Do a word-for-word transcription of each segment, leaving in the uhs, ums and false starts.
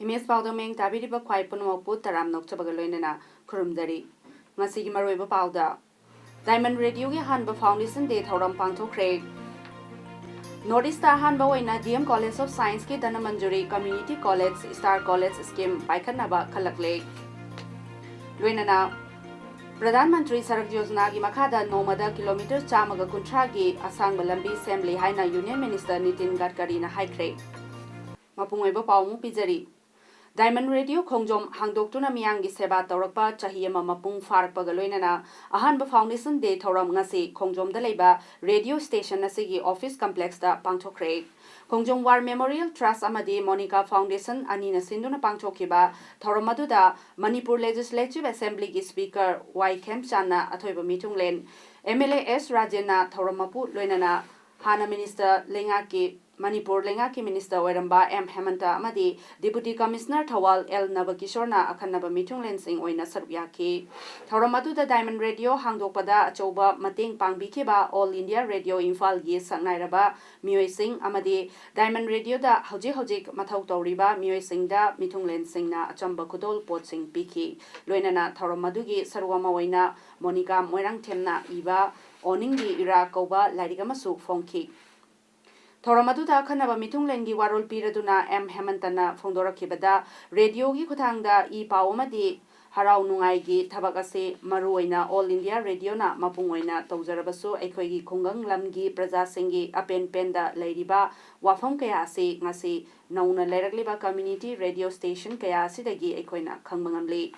Image ꯄꯥꯎꯗꯝ ꯃꯌꯦꯡ ꯇꯥꯕꯤꯔꯤꯕ ꯈ꯭ꯋꯥꯏ ꯄꯨꯝꯅꯃꯛꯄꯨ ꯇꯔꯥꯝꯅ ꯑꯣꯛꯆꯕꯒ ꯂꯣꯏꯅꯅ ꯈꯨꯔꯨꯝꯖꯔꯤ꯫ ꯉꯁꯤꯒꯤ ꯃꯔꯨꯑꯣꯏꯕ ꯄꯥꯎꯗ, Diamond Radioꯒꯤ ꯑꯍꯥꯟꯕ Foundation Day ꯊꯧꯔꯝ ꯄꯥꯡꯊꯣꯛꯈ꯭ꯔꯦ꯫ North Eastꯇ ꯑꯍꯥꯟꯕ ꯑꯣꯏꯅ D M College of Scienceꯀꯤ Dhanamanjuri Community College Star College Scheme ꯄꯥꯏꯈꯠꯅꯕ ꯈꯜꯂꯛꯂꯦ꯫ ꯂꯣꯏꯅꯅ ꯄ꯭ꯔꯙꯥꯟ ꯃꯟꯇ꯭ꯔꯤ ꯁꯔꯛ ꯌꯣꯖꯅꯥꯒꯤ ꯃꯈꯥꯗ ꯅꯣꯡꯃꯗ ꯀꯤꯂꯣꯃꯤꯇꯔ ꯆꯥꯝꯃꯒ ꯀꯨꯟꯊ꯭ꯔꯥꯒꯤ ꯑꯁꯥꯡꯕ ꯂꯝꯕꯤ ꯁꯦꯝꯂꯤ ꯍꯥꯏꯅ Union Minister ꯅꯤꯇꯤꯟ ꯒꯗꯀꯔꯤꯅ ꯍꯥꯏꯈ꯭ꯔꯦ꯫ ꯃꯄꯨꯡ ꯑꯣꯏꯕ ꯄꯥꯎ ꯑꯃꯨꯛ ꯄꯤꯖꯔꯤ꯫ Diamond Radio ꯈꯣꯡꯖꯣꯝ ꯍꯥꯡꯗꯣꯛꯇꯨꯅ ꯃꯤꯌꯥꯝꯒꯤ ꯁꯦꯕꯥ ꯇꯧꯔꯛꯄ ꯆꯍꯤ ꯑꯃ ꯃꯄꯨꯡ ꯐꯥꯔꯛꯄꯒ ꯂꯣꯏꯅꯅ ꯑꯍꯥꯟꯕ Foundation Day ꯊꯧꯔꯝ ꯉꯁꯤ ꯈꯣꯡꯖꯣꯝꯗ ꯂꯩꯕ radio station ꯑꯁꯤꯒꯤ office complexꯇ ꯄꯥꯡꯊꯣꯛꯈ꯭ꯔꯦ꯫ ꯈꯣꯡꯖꯣꯝ War Memorial Trust ꯑꯃꯗꯤ Monica Foundation ꯑꯅꯤꯅ ꯁꯤꯟꯗꯨꯅ ꯄꯥꯡꯊꯣꯛꯈꯤꯕ ꯊꯧꯔꯝ ꯑꯗꯨꯗ ꯃꯅꯤꯄꯨꯔ Legislative Assemblyꯒꯤ Speaker ꯋꯥꯏ ꯈꯦꯝꯆꯥꯟꯅ ꯑꯊꯣꯏꯕ ꯃꯤꯊꯨꯡꯂꯦꯟ, M L A ꯑꯦꯁ ꯔꯥꯖꯦꯟꯅ ꯊꯧꯔꯝ ꯃꯄꯨ, ꯂꯣꯏꯅꯅ ꯍꯥꯟꯅ Minister ꯂꯩꯉꯥꯛꯀꯤ, ꯃꯅꯤꯄꯨꯔ ꯂꯩꯉꯥꯛꯀꯤ Minister ꯑꯣꯏꯔꯝꯕ ꯑꯦꯝ ꯍꯦꯃꯟꯇ ꯑꯃꯗꯤ Deputy Commissioner ꯊꯧꯕꯥꯜ ꯑꯦꯜ ꯅꯕꯀꯤꯁꯣꯔꯅ ꯑꯈꯟꯅꯕ ꯃꯤꯊꯨꯡꯂꯦꯟꯁꯤꯡ ꯑꯣꯏꯅ ꯁꯔꯨꯛ ꯌꯥꯈꯤ꯫ ꯊꯧꯔꯝ ꯑꯗꯨꯗ Diamond Radio ꯍꯥꯡꯗꯣꯛꯄꯗ ꯑꯆꯧꯕ ꯃꯇꯦꯡ ꯄꯥꯡꯕꯤꯈꯤꯕ All India Radio ꯏꯝꯐꯥꯜꯒꯤ ꯁꯛꯅꯥꯏꯔꯕ ꯃꯤꯑꯣꯏꯁꯤꯡ ꯑꯃꯗꯤ Diamond Radioꯗ ꯍꯧꯖꯤꯛ ꯍꯧꯖꯤꯛ ꯃꯊꯧ ꯇꯧꯔꯤꯕ ꯃꯤꯑꯣꯏꯁꯤꯡꯗ ꯃꯤꯊꯨꯡꯂꯦꯟꯁꯤꯡꯅ ꯑꯆꯝꯕ ꯈꯨꯗꯣꯜ ꯄꯣꯠꯁꯤꯡ ꯄꯤꯈꯤ꯫ ꯂꯣꯏꯅꯅ ꯊꯧꯔꯝ ꯑꯗꯨꯒꯤ ꯁꯔꯨꯛ ꯑꯃ ꯑꯣꯏꯅ ꯃꯣꯅꯤꯀꯥ ꯃꯣꯏꯔꯥꯡꯊꯦꯝꯅ ꯏꯕ ꯑꯣꯅꯤꯡꯒꯤ ꯏꯔꯥ ꯀꯧꯕ ꯂꯥꯏꯔꯤꯛ ꯑꯃꯁꯨ ꯐꯣꯡꯈꯤ꯫ ꯊꯧꯔꯝ ꯑꯗꯨꯗ ꯑꯈꯟꯅꯕ ꯃꯤꯊꯨꯡꯂꯦꯟꯒꯤ ꯋꯥꯔꯣꯜ ꯄꯤꯔꯗꯨꯅ ꯑꯦꯝ ꯍꯦꯃꯟꯇꯅ ꯐꯣꯡꯗꯣꯔꯛꯈꯤꯕꯗ, radioꯒꯤ ꯈꯨꯠꯊꯥꯡꯗ ꯏ ꯄꯥꯎ ꯑꯃꯗꯤ ꯍꯔꯥꯎ ꯅꯨꯡꯉꯥꯏꯒꯤ ꯊꯕꯛ ꯑꯁꯤ ꯃꯔꯨꯑꯣꯏꯅ All India Radioꯅ ꯃꯄꯨꯡ ꯑꯣꯏꯅ ꯇꯧꯖꯔꯕꯁꯨ, ꯑꯩꯈꯣꯏꯒꯤ ꯈꯨꯡꯒꯪ ꯂꯝꯒꯤ ꯄ꯭ꯔꯖꯥꯁꯤꯡꯒꯤ ꯑꯄꯦꯟ ꯄꯦꯟꯗ ꯂꯩꯔꯤꯕ ꯋꯥꯐꯝ ꯀꯌꯥ ꯑꯁꯤ ꯉꯁꯤ ꯅꯧꯅ ꯂꯩꯔꯛꯂꯤꯕ community radio station ꯀꯌꯥ ꯑꯁꯤꯗꯒꯤ ꯑꯩꯈꯣꯏꯅ ꯈꯪꯕ ꯉꯝꯂꯤ꯫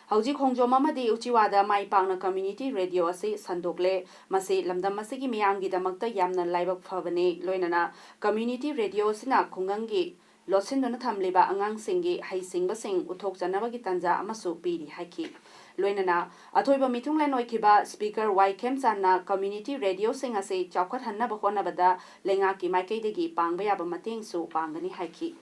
ꯍꯧꯖꯤꯛ ꯈꯣꯡꯖꯣꯝ ꯑꯃꯗꯤ ꯎꯆꯤꯋꯥꯗ ꯃꯥꯏ ꯄꯥꯛꯅ community radio ꯑꯁꯤ ꯁꯟꯗꯣꯛꯂꯦ꯫ ꯃꯁꯤ ꯂꯝꯗꯝ ꯑꯁꯤꯒꯤ ꯃꯤꯌꯥꯝꯒꯤꯗꯃꯛꯇ ꯌꯥꯝꯅ ꯂꯥꯏꯕꯛ ꯐꯕꯅꯤ꯫ ꯂꯣꯏꯅꯅ community radio ꯑꯁꯤꯅ ꯈꯨꯡꯒꯪꯒꯤ ꯂꯣꯠꯁꯤꯟꯗꯨꯅ ꯊꯝꯂꯤꯕ ꯑꯉꯥꯡꯁꯤꯡꯒꯤ ꯍꯩꯁꯤꯡꯕꯁꯤꯡ ꯎꯠꯊꯣꯛꯆꯅꯕꯒꯤ ꯇꯥꯟꯖꯥ ꯑꯃꯁꯨ ꯄꯤꯔꯤ ꯍꯥꯏꯈꯤ꯫ ꯂꯣꯏꯅꯅ ꯑꯊꯣꯏꯕ ꯃꯤꯊꯨꯡꯂꯦꯟ ꯑꯣꯏꯈꯤꯕ Speaker ꯋꯥꯏ ꯈꯦꯝꯆꯥꯟꯅ community radioꯁꯤꯡ ꯑꯁꯤ ꯆꯥꯎꯈꯠꯍꯟꯅꯕ ꯍꯣꯠꯅꯕꯗ ꯂꯩꯉꯥꯛꯀꯤ ꯃꯥꯏꯀꯩꯗꯒꯤ ꯄꯥꯡꯕ ꯌꯥꯕ ꯃꯇꯦꯡꯁꯨ ꯄꯥꯡꯒꯅꯤ ꯍꯥꯏꯈꯤ꯫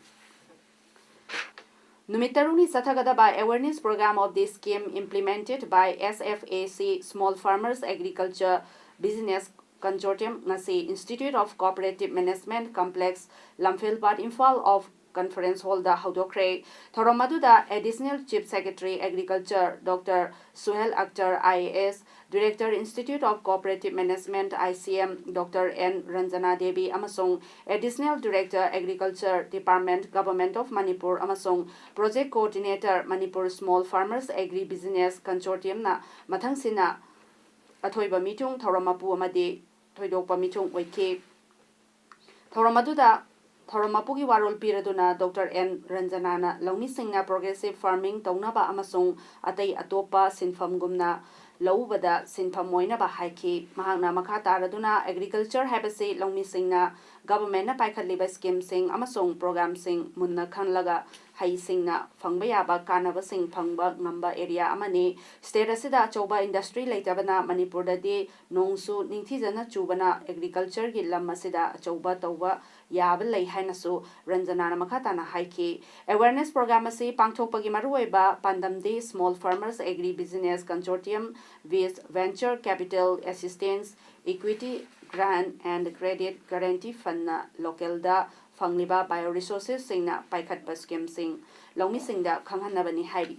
ꯅꯨꯃꯤꯠ ꯇꯔꯨꯛꯅꯤ ꯆꯠꯊꯒꯗꯕ awareness program of the scheme implemented by S F A C Small Farmers Agriculture Business Consortium ꯉꯁꯤ Institute of Cooperative Management Complex, ꯂꯝꯐꯦꯜꯄꯥꯠ, Imphal of Conference Hallꯗ ꯍꯧꯗꯣꯛꯈ꯭ꯔꯦ꯫ ꯊꯧꯔꯝ ꯑꯗꯨꯗ Additional Chief Secretary Agriculture Doctor Suhel Akhtar, I A S, Director, Institute of Cooperative Management, I C M, Doctor N Ranjana Devi ꯑꯃꯁꯨꯡ Additional Director, Agriculture Department, Government of Manipur ꯑꯃꯁꯨꯡ Project Coordinator, Manipur Small Farmers Agri Business Consortiumꯅ ꯃꯊꯪꯁꯤꯅ ꯑꯊꯣꯏꯕ ꯃꯤꯊꯨꯡ, ꯊꯧꯔꯝ ꯃꯄꯨ ꯑꯃꯗꯤ ꯊꯣꯏꯗꯣꯛꯄ ꯃꯤꯊꯨꯡ ꯑꯣꯏꯈꯤ꯫ ꯊꯧꯔꯝ ꯑꯗꯨꯗ ꯊꯧꯔꯝ ꯃꯄꯨꯒꯤ ꯋꯥꯔꯣꯜ ꯄꯤꯔꯗꯨꯅ Doctor N ꯔꯟꯖꯅꯥꯅ ꯂꯧꯃꯤꯁꯤꯡꯅ progressive farming ꯇꯧꯅꯕ ꯑꯃꯁꯨꯡ ꯑꯇꯩ ꯑꯇꯣꯞꯄ ꯁꯤꯟꯐꯝꯒꯨꯝꯅ ꯂꯧꯎꯕꯗ ꯁꯤꯟꯐꯝ ꯑꯣꯏꯅꯕ ꯍꯥꯏꯈꯤ꯫ ꯃꯍꯥꯛꯅ ꯃꯈꯥ ꯇꯥꯔꯗꯨꯅ agriculture ꯍꯥꯏꯕꯁꯤ ꯂꯧꯃꯤꯁꯤꯡꯅ governmentꯅ ꯄꯥꯏꯈꯠꯂꯤꯕ schemeꯁꯤꯡ ꯑꯃꯁꯨꯡ programꯁꯤꯡ ꯃꯨꯟꯅ ꯈꯪꯂꯒ ꯍꯩꯁꯤꯡꯅ ꯐꯪꯕ ꯌꯥꯕ ꯀꯥꯟꯅꯕꯁꯤꯡ ꯐꯪꯕ ꯉꯝꯕ area ꯑꯃꯅꯤ꯫ State ꯑꯁꯤꯗ ꯑꯆꯧꯕ industry ꯂꯩꯇꯕꯅ ꯃꯅꯤꯄꯨꯔꯗꯗꯤ ꯅꯣꯡꯁꯨ ꯅꯤꯡꯊꯤꯖꯅ ꯆꯨꯕꯅ agricultureꯒꯤ ꯂꯝ ꯑꯁꯤꯗ ꯑꯆꯧꯕ ꯇꯧꯕ ꯌꯥꯕ ꯂꯩ ꯍꯥꯏꯅꯁꯨ ꯔꯟꯖꯅꯥꯅ ꯃꯈꯥ ꯇꯥꯅ ꯍꯥꯏꯈꯤ꯫ Awareness program ꯑꯁꯤ ꯄꯥꯡꯊꯣꯛꯄꯒꯤ ꯃꯔꯨꯑꯣꯏꯕ ꯄꯥꯟꯗꯝꯗꯤ Small Farmers Agri Business Consortium with venture capital assistance, equity grant and credit guarantee fundꯅ localꯗ ꯐꯪꯂꯤꯕ bioresourcesꯁꯤꯡꯅ ꯄꯥꯏꯈꯠꯄ schemeꯁꯤꯡ ꯂꯧꯃꯤꯁꯤꯡꯗ ꯈꯪꯍꯟꯅꯕꯅꯤ ꯍꯥꯏꯔꯤ꯫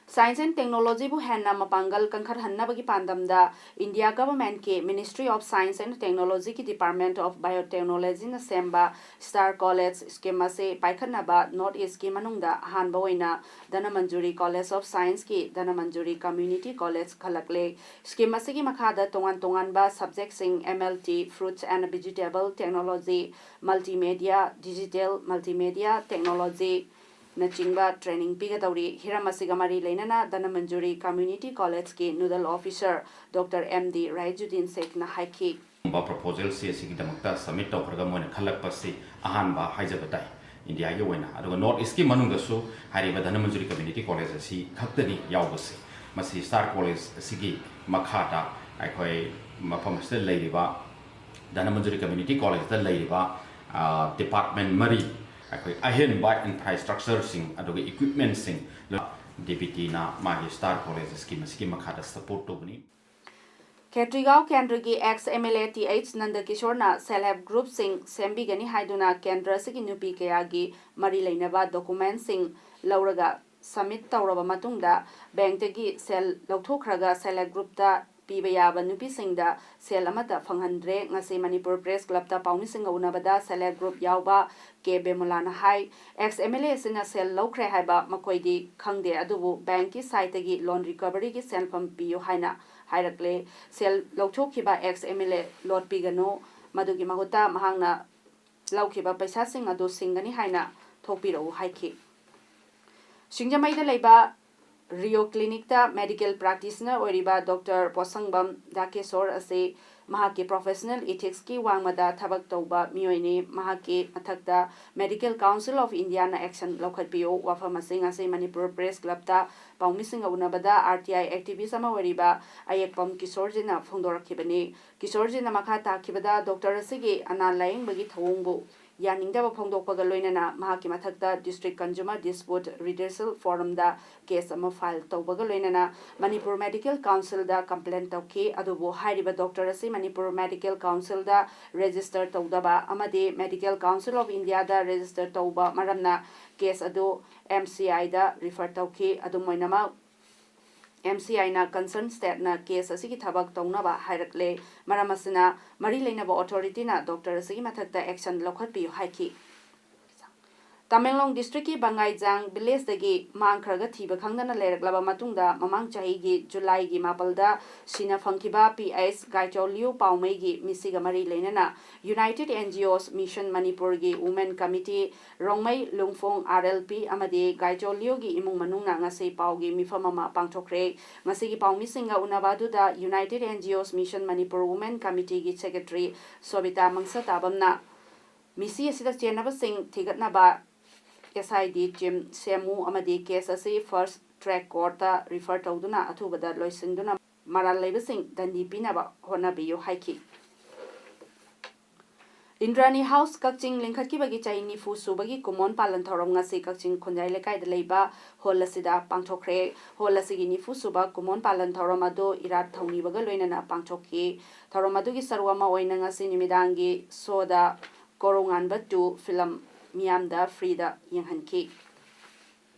Science and Technologyꯕꯨ ꯍꯦꯟꯅ ꯃꯄꯥꯡꯒꯜ ꯀꯟꯈꯠꯍꯟꯅꯕꯒꯤ ꯄꯥꯟꯗꯝꯗ India Governmentꯀꯤ Ministry of Science and Technologyꯒꯤ Department of Biotechnologyꯅ ꯁꯦꯝꯕ Star College scheme ꯑꯁꯤ ꯄꯥꯏꯈꯠꯅꯕ North Eastꯀꯤ ꯃꯅꯨꯡꯗ ꯑꯍꯥꯟꯕ ꯑꯣꯏꯅ Dhanamanjuri College of Scienceꯀꯤ Dhanamanjuri Community College ꯈꯜꯂꯛꯂꯦ꯫ Scheme ꯑꯁꯤꯒꯤ ꯃꯈꯥꯗ ꯇꯣꯉꯥꯟ ꯇꯣꯉꯥꯟꯕ subjectꯁꯤꯡ M L T, Fruits and Vegetable Technology, Multimedia, Digital Multimedia Technology, ꯅꯆꯤꯡꯕ training ꯄꯤꯒꯗꯧꯔꯤ꯫ ꯍꯤꯔꯝ ꯑꯁꯤꯒ ꯃꯔꯤ ꯂꯩꯅꯅ Dhanamanjuri Community Collegeꯀꯤ nodal officer Doctor M D ꯔꯥꯏꯖꯨꯗꯤꯟ ꯁꯦꯈꯅ ꯍꯥꯏꯈꯤ꯫ ꯒꯨꯝꯕ ꯄ꯭ꯔꯣꯄꯣꯖꯦꯜꯁꯤ ꯑꯁꯤꯒꯤꯗꯃꯛꯇ ꯁꯕꯃꯤꯠ ꯇꯧꯈ꯭ꯔꯒ ꯃꯣꯏꯅ ꯈꯜꯂꯛꯄꯁꯤ ꯑꯍꯥꯟꯕ ꯍꯥꯏꯖꯕ ꯇꯥꯏ ꯏꯟꯗꯤꯌꯥꯒꯤ ꯑꯣꯏꯅ꯫ ꯑꯗꯨꯒ ꯅꯣꯔꯠ ꯏꯁꯀꯤ ꯃꯅꯨꯡꯗꯁꯨ ꯍꯥꯏꯔꯤꯕ ꯙꯅꯃꯟꯖꯨꯔꯤ ꯀꯝꯃ꯭ꯌꯨꯅꯤꯇꯤ ꯀꯣꯂꯦꯖ ꯑꯁꯤ ꯈꯛꯇꯅꯤ ꯌꯥꯎꯕꯁꯦ꯫ ꯃꯁꯤ ꯁ꯭ꯇꯥꯔ ꯀꯣꯂꯦꯖ ꯑꯁꯤꯒꯤ ꯃꯈꯥꯗ ꯑꯩꯈꯣꯏ ꯃꯐꯝ ꯑꯁꯤꯗ ꯂꯩꯔꯤꯕ ꯙꯅꯃꯟꯖꯨꯔꯤ ꯀꯝꯃ꯭ꯌꯨꯅꯤꯇꯤ ꯀꯣꯂꯦꯖꯇ ꯂꯩꯔꯤꯕ ꯗꯤꯄꯥꯔꯠꯃꯦꯟ ꯃꯔꯤ, ꯑꯩꯈꯣꯏ ꯑꯍꯦꯟꯕ ꯏꯟꯐ꯭ꯔꯥꯁ꯭ꯇ꯭ꯔꯛꯆꯔꯁꯤꯡ ꯑꯗꯨꯒ ꯏꯀ꯭ꯋꯤꯞꯃꯦꯟꯁꯤꯡ ꯗꯤ ꯕꯤ ꯇꯤꯅ ꯃꯥꯒꯤ ꯁ꯭ꯇꯥꯔ ꯀꯣꯂꯦꯖ ꯁ꯭ꯀꯤꯝ ꯑꯁꯤꯒꯤ ꯃꯈꯥꯗ ꯁꯄꯣꯔꯠ ꯇꯧꯕꯅꯤ꯫ ꯈꯦꯇ꯭ꯔꯤꯒꯥꯎ ꯀꯦꯟꯗ꯭ꯔꯒꯤ ex M L A Th ꯅꯟꯗꯀꯤꯁꯣꯔꯅ self help groupꯁꯤꯡ ꯁꯦꯝꯕꯤꯒꯅꯤ ꯍꯥꯏꯗꯨꯅ ꯀꯦꯟꯗ꯭ꯔ ꯑꯁꯤꯒꯤ ꯅꯨꯄꯤ ꯀꯌꯥꯒꯤ ꯃꯔꯤ ꯂꯩꯅꯕ ꯗꯣꯀꯨꯃꯦꯟꯠꯁꯤꯡ ꯂꯧꯔꯒ ꯁꯕꯃꯤꯠ ꯇꯧꯔꯕ ꯃꯇꯨꯡꯗ ꯕꯦꯡꯛꯇꯒꯤ ꯁꯦꯜ ꯂꯧꯊꯣꯛꯈ꯭ꯔꯒ self help groupꯇ ꯄꯤꯕ ꯌꯥꯕ ꯅꯨꯄꯤꯁꯤꯡꯗ ꯁꯦꯜ ꯑꯃꯠꯇ ꯐꯪꯍꯟꯗ꯭ꯔꯦ꯫ ꯉꯁꯤ ꯃꯅꯤꯄꯨꯔ ꯄ꯭ꯔꯦꯁ ꯀ꯭ꯂꯕꯇ ꯄꯥꯎꯃꯤꯁꯤꯡꯒ ꯎꯅꯕꯗ self help group ꯌꯥꯎꯕ ꯀꯦ ꯕꯦꯃꯨꯂꯥꯅ ꯍꯥꯏ, ex M L A ꯑꯁꯤꯅ ꯁꯦꯜ ꯂꯧꯈ꯭ꯔꯦ ꯍꯥꯏꯕ ꯃꯈꯣꯏꯗꯤ ꯈꯪꯗꯦ, ꯑꯗꯨꯕꯨ ꯕꯦꯡꯛꯀꯤ ꯁꯥꯏꯠꯇꯒꯤ loan recoveryꯒꯤ ꯁꯦꯟꯐꯝ ꯄꯤꯌꯨ ꯍꯥꯏꯅ ꯍꯥꯏꯔꯛꯂꯦ꯫ ꯁꯦꯜ ꯂꯧꯊꯣꯛꯈꯤꯕ ex M L A ꯂꯣꯠꯄꯤꯒꯅꯨ, ꯃꯗꯨꯒꯤ ꯃꯍꯨꯠꯇ ꯃꯍꯥꯛꯅ ꯂꯧꯈꯤꯕ ꯄꯩꯁꯥꯁꯤꯡ ꯑꯗꯨ ꯁꯤꯡꯒꯅꯤ ꯍꯥꯏꯅ ꯊꯣꯛꯄꯤꯔꯛꯎ ꯍꯥꯏꯈꯤ꯫ ꯁꯤꯡꯖꯃꯩꯗ ꯂꯩꯕ ꯔꯤꯑꯣ ꯀ꯭ꯂꯤꯅꯤꯛꯇ ꯃꯦꯗꯤꯀꯦꯜ ꯄ꯭ꯔꯥꯛꯇꯤꯁꯅꯔ ꯑꯣꯏꯔꯤꯕ ꯗꯣꯛꯇꯔ ꯄꯣꯠꯁꯪꯕꯝ ꯗꯥꯀꯦꯁꯣꯔ ꯑꯁꯤ ꯃꯍꯥꯛꯀꯤ ꯄ꯭ꯔꯣꯐꯦꯁꯅꯦꯜ ꯏꯊꯤꯛꯁꯀꯤ ꯋꯥꯡꯃꯗ ꯊꯕꯛ ꯇꯧꯕ ꯃꯤꯑꯣꯏꯅꯤ꯫ ꯃꯍꯥꯛꯀꯤ ꯃꯊꯛꯇ Medical Council of Indiaꯅ action ꯂꯧꯈꯠꯄꯤꯌꯨ꯫ ꯋꯥꯐꯝ ꯑꯁꯤ ꯉꯁꯤ ꯃꯅꯤꯄꯨꯔ ꯄ꯭ꯔꯦꯁ ꯀ꯭ꯂꯕꯇ ꯄꯥꯎꯃꯤꯁꯤꯡꯒ ꯎꯅꯕꯗ R T I activist ꯑꯃ ꯑꯣꯏꯔꯤꯕ ꯑꯌꯦꯛꯄꯝ ꯀꯤꯁꯣꯔꯖꯤꯅ ꯐꯣꯡꯗꯣꯔꯛꯈꯤꯕꯅꯤ꯫ ꯀꯤꯁꯣꯔꯖꯤꯅ ꯃꯈꯥ ꯇꯥꯈꯤꯕꯗ ꯗꯣꯛꯇꯔ ꯑꯁꯤꯒꯤ ꯑꯅꯥ ꯂꯥꯌꯦꯡꯕꯒꯤ ꯊꯧꯑꯣꯡꯕꯨ ꯌꯥꯅꯤꯡꯗꯕ ꯐꯣꯡꯗꯣꯛꯄꯒ ꯂꯣꯏꯅꯅ ꯃꯍꯥꯛꯀꯤ ꯃꯊꯛꯇ District Consumer Dispute Redressal Forumꯗ case ꯑꯃ file ꯇꯧꯕꯒ ꯂꯣꯏꯅꯅ ꯃꯅꯤꯄꯨꯔ ꯃꯦꯗꯤꯀꯦꯜ ꯀꯥꯎꯟꯁꯤꯜꯗ complaint ꯇꯧꯈꯤ꯫ ꯑꯗꯨꯕꯨ ꯍꯥꯏꯔꯤꯕ ꯗꯣꯛꯇꯔ ꯑꯁꯤ ꯃꯅꯤꯄꯨꯔ ꯃꯦꯗꯤꯀꯦꯜ ꯀꯥꯎꯟꯁꯤꯜꯗ register ꯇꯧꯗꯕ ꯑꯃꯗꯤ Medical Council of Indiaꯗ register ꯇꯧꯕ ꯃꯔꯝꯅ case ꯑꯗꯨ M C Iꯗ refer ꯇꯧꯈꯤ꯫ ꯑꯗꯨꯝ ꯑꯣꯏꯅꯃꯛ, M C Iꯅ concern stateꯅ case ꯑꯁꯤꯒꯤ ꯊꯕꯛ ꯇꯧꯅꯕ ꯍꯥꯏꯔꯛꯂꯦ꯫ ꯃꯔꯝ ꯑꯁꯤꯅ ꯃꯔꯤ ꯂꯩꯅꯕ authorityꯅ ꯗꯣꯛꯇꯔ ꯑꯁꯤꯒꯤ ꯃꯊꯛꯇ action ꯂꯧꯈꯠꯄꯤꯌꯨ ꯍꯥꯏꯈꯤ꯫ ꯇꯃꯦꯡꯂꯣꯡ ꯗꯤꯁꯇ꯭ꯔꯤꯛꯀꯤ ꯕꯪꯒꯥꯏꯖꯥꯡ ꯚꯤꯂꯦꯖꯇꯒꯤ ꯃꯥꯡꯈ꯭ꯔꯒ ꯊꯤꯕ ꯈꯪꯗꯅ ꯂꯩꯔꯛꯂꯕ ꯃꯇꯨꯡꯗ, ꯃꯃꯥꯡ ꯆꯍꯤꯒꯤ ꯖꯨꯂꯥꯏꯒꯤ ꯃꯥꯄꯜꯗ ꯁꯤꯅ ꯐꯪꯈꯤꯕ ꯄꯤ ꯑꯩꯆ ꯒꯥꯏꯆꯧꯂꯤꯌꯨ ꯄꯥꯎꯃꯩꯒꯤ ꯃꯤꯁꯤꯒ ꯃꯔꯤ ꯂꯩꯅꯅ United N G Os Mission ꯃꯅꯤꯄꯨꯔꯒꯤ Women Committee, Rongmei ꯂꯨꯡꯐꯣꯡ R L P ꯑꯃꯗꯤ ꯒꯥꯏꯆꯧꯂꯤꯌꯨꯒꯤ ꯏꯃꯨꯡ ꯃꯅꯨꯡꯅ ꯉꯁꯤ ꯄꯥꯎꯒꯤ ꯃꯤꯐꯝ ꯑꯃ ꯄꯥꯡꯊꯣꯛꯈ꯭ꯔꯦ꯫ ꯃꯁꯤꯒꯤ ꯄꯥꯎꯃꯤꯁꯤꯡꯒ ꯎꯅꯕ ꯑꯗꯨꯗ United N G Os Mission Manipur Women Committeeꯒꯤ Secretary ꯁꯣꯕꯤꯇꯥ ꯃꯪꯁꯇꯥꯕꯝꯅ ꯃꯤꯁꯤ ꯑꯁꯤꯗ ꯆꯦꯟꯅꯕꯁꯤꯡ ꯊꯤꯒꯠꯅꯕ S I D team ꯁꯦꯝꯃꯨ ꯑꯃꯗꯤ case ꯑꯁꯤ fast track courtꯇ refer ꯇꯧꯗꯨꯅ ꯑꯊꯨꯕꯗ ꯂꯣꯏꯁꯤꯟꯗꯨꯅ ꯃꯔꯥꯜ ꯂꯩꯕꯁꯤꯡ ꯗꯟꯗꯤ ꯄꯤꯅꯕ ꯍꯣꯠꯅꯕꯤꯌꯨ ꯍꯥꯏꯈꯤ꯫ ꯏꯟꯗ꯭ꯔꯥꯅꯤ ꯍꯥꯎꯁ ꯀꯛꯆꯤꯡ ꯂꯤꯡꯈꯠꯈꯤꯕꯒꯤ ꯆꯍꯤ ꯅꯤꯐꯨ ꯁꯨꯕꯒꯤ ꯀꯨꯃꯣꯟ ꯄꯥꯂꯟ ꯊꯧꯔꯝ ꯉꯁꯤ ꯀꯛꯆꯤꯡ ꯈꯨꯟꯖꯥꯏ ꯂꯩꯀꯥꯏꯗ ꯂꯩꯕ ꯍꯣꯜ ꯑꯁꯤꯗ ꯄꯥꯡꯊꯣꯛꯈ꯭ꯔꯦ꯫ ꯍꯣꯜ ꯑꯁꯤꯒꯤ ꯅꯤꯐꯨ ꯁꯨꯕ ꯀꯨꯃꯣꯟ ꯄꯥꯂꯟ ꯊꯧꯔꯝ ꯑꯗꯨ ꯏꯔꯥꯠ ꯊꯧꯅꯤꯕꯒ ꯂꯣꯏꯅꯅ ꯄꯥꯡꯊꯣꯛꯈꯤ꯫ ꯊꯧꯔꯝ ꯑꯗꯨꯒꯤ ꯁꯔꯨꯛ ꯑꯃ ꯑꯣꯏꯅ ꯉꯁꯤ ꯅꯨꯃꯤꯗꯥꯡꯒꯤ ꯁꯣꯗ ꯀꯣꯔꯧꯉꯥꯟꯕ two film ꯃꯤꯌꯥꯝꯗ freeꯗ ꯌꯦꯡꯍꯟꯈꯤ꯫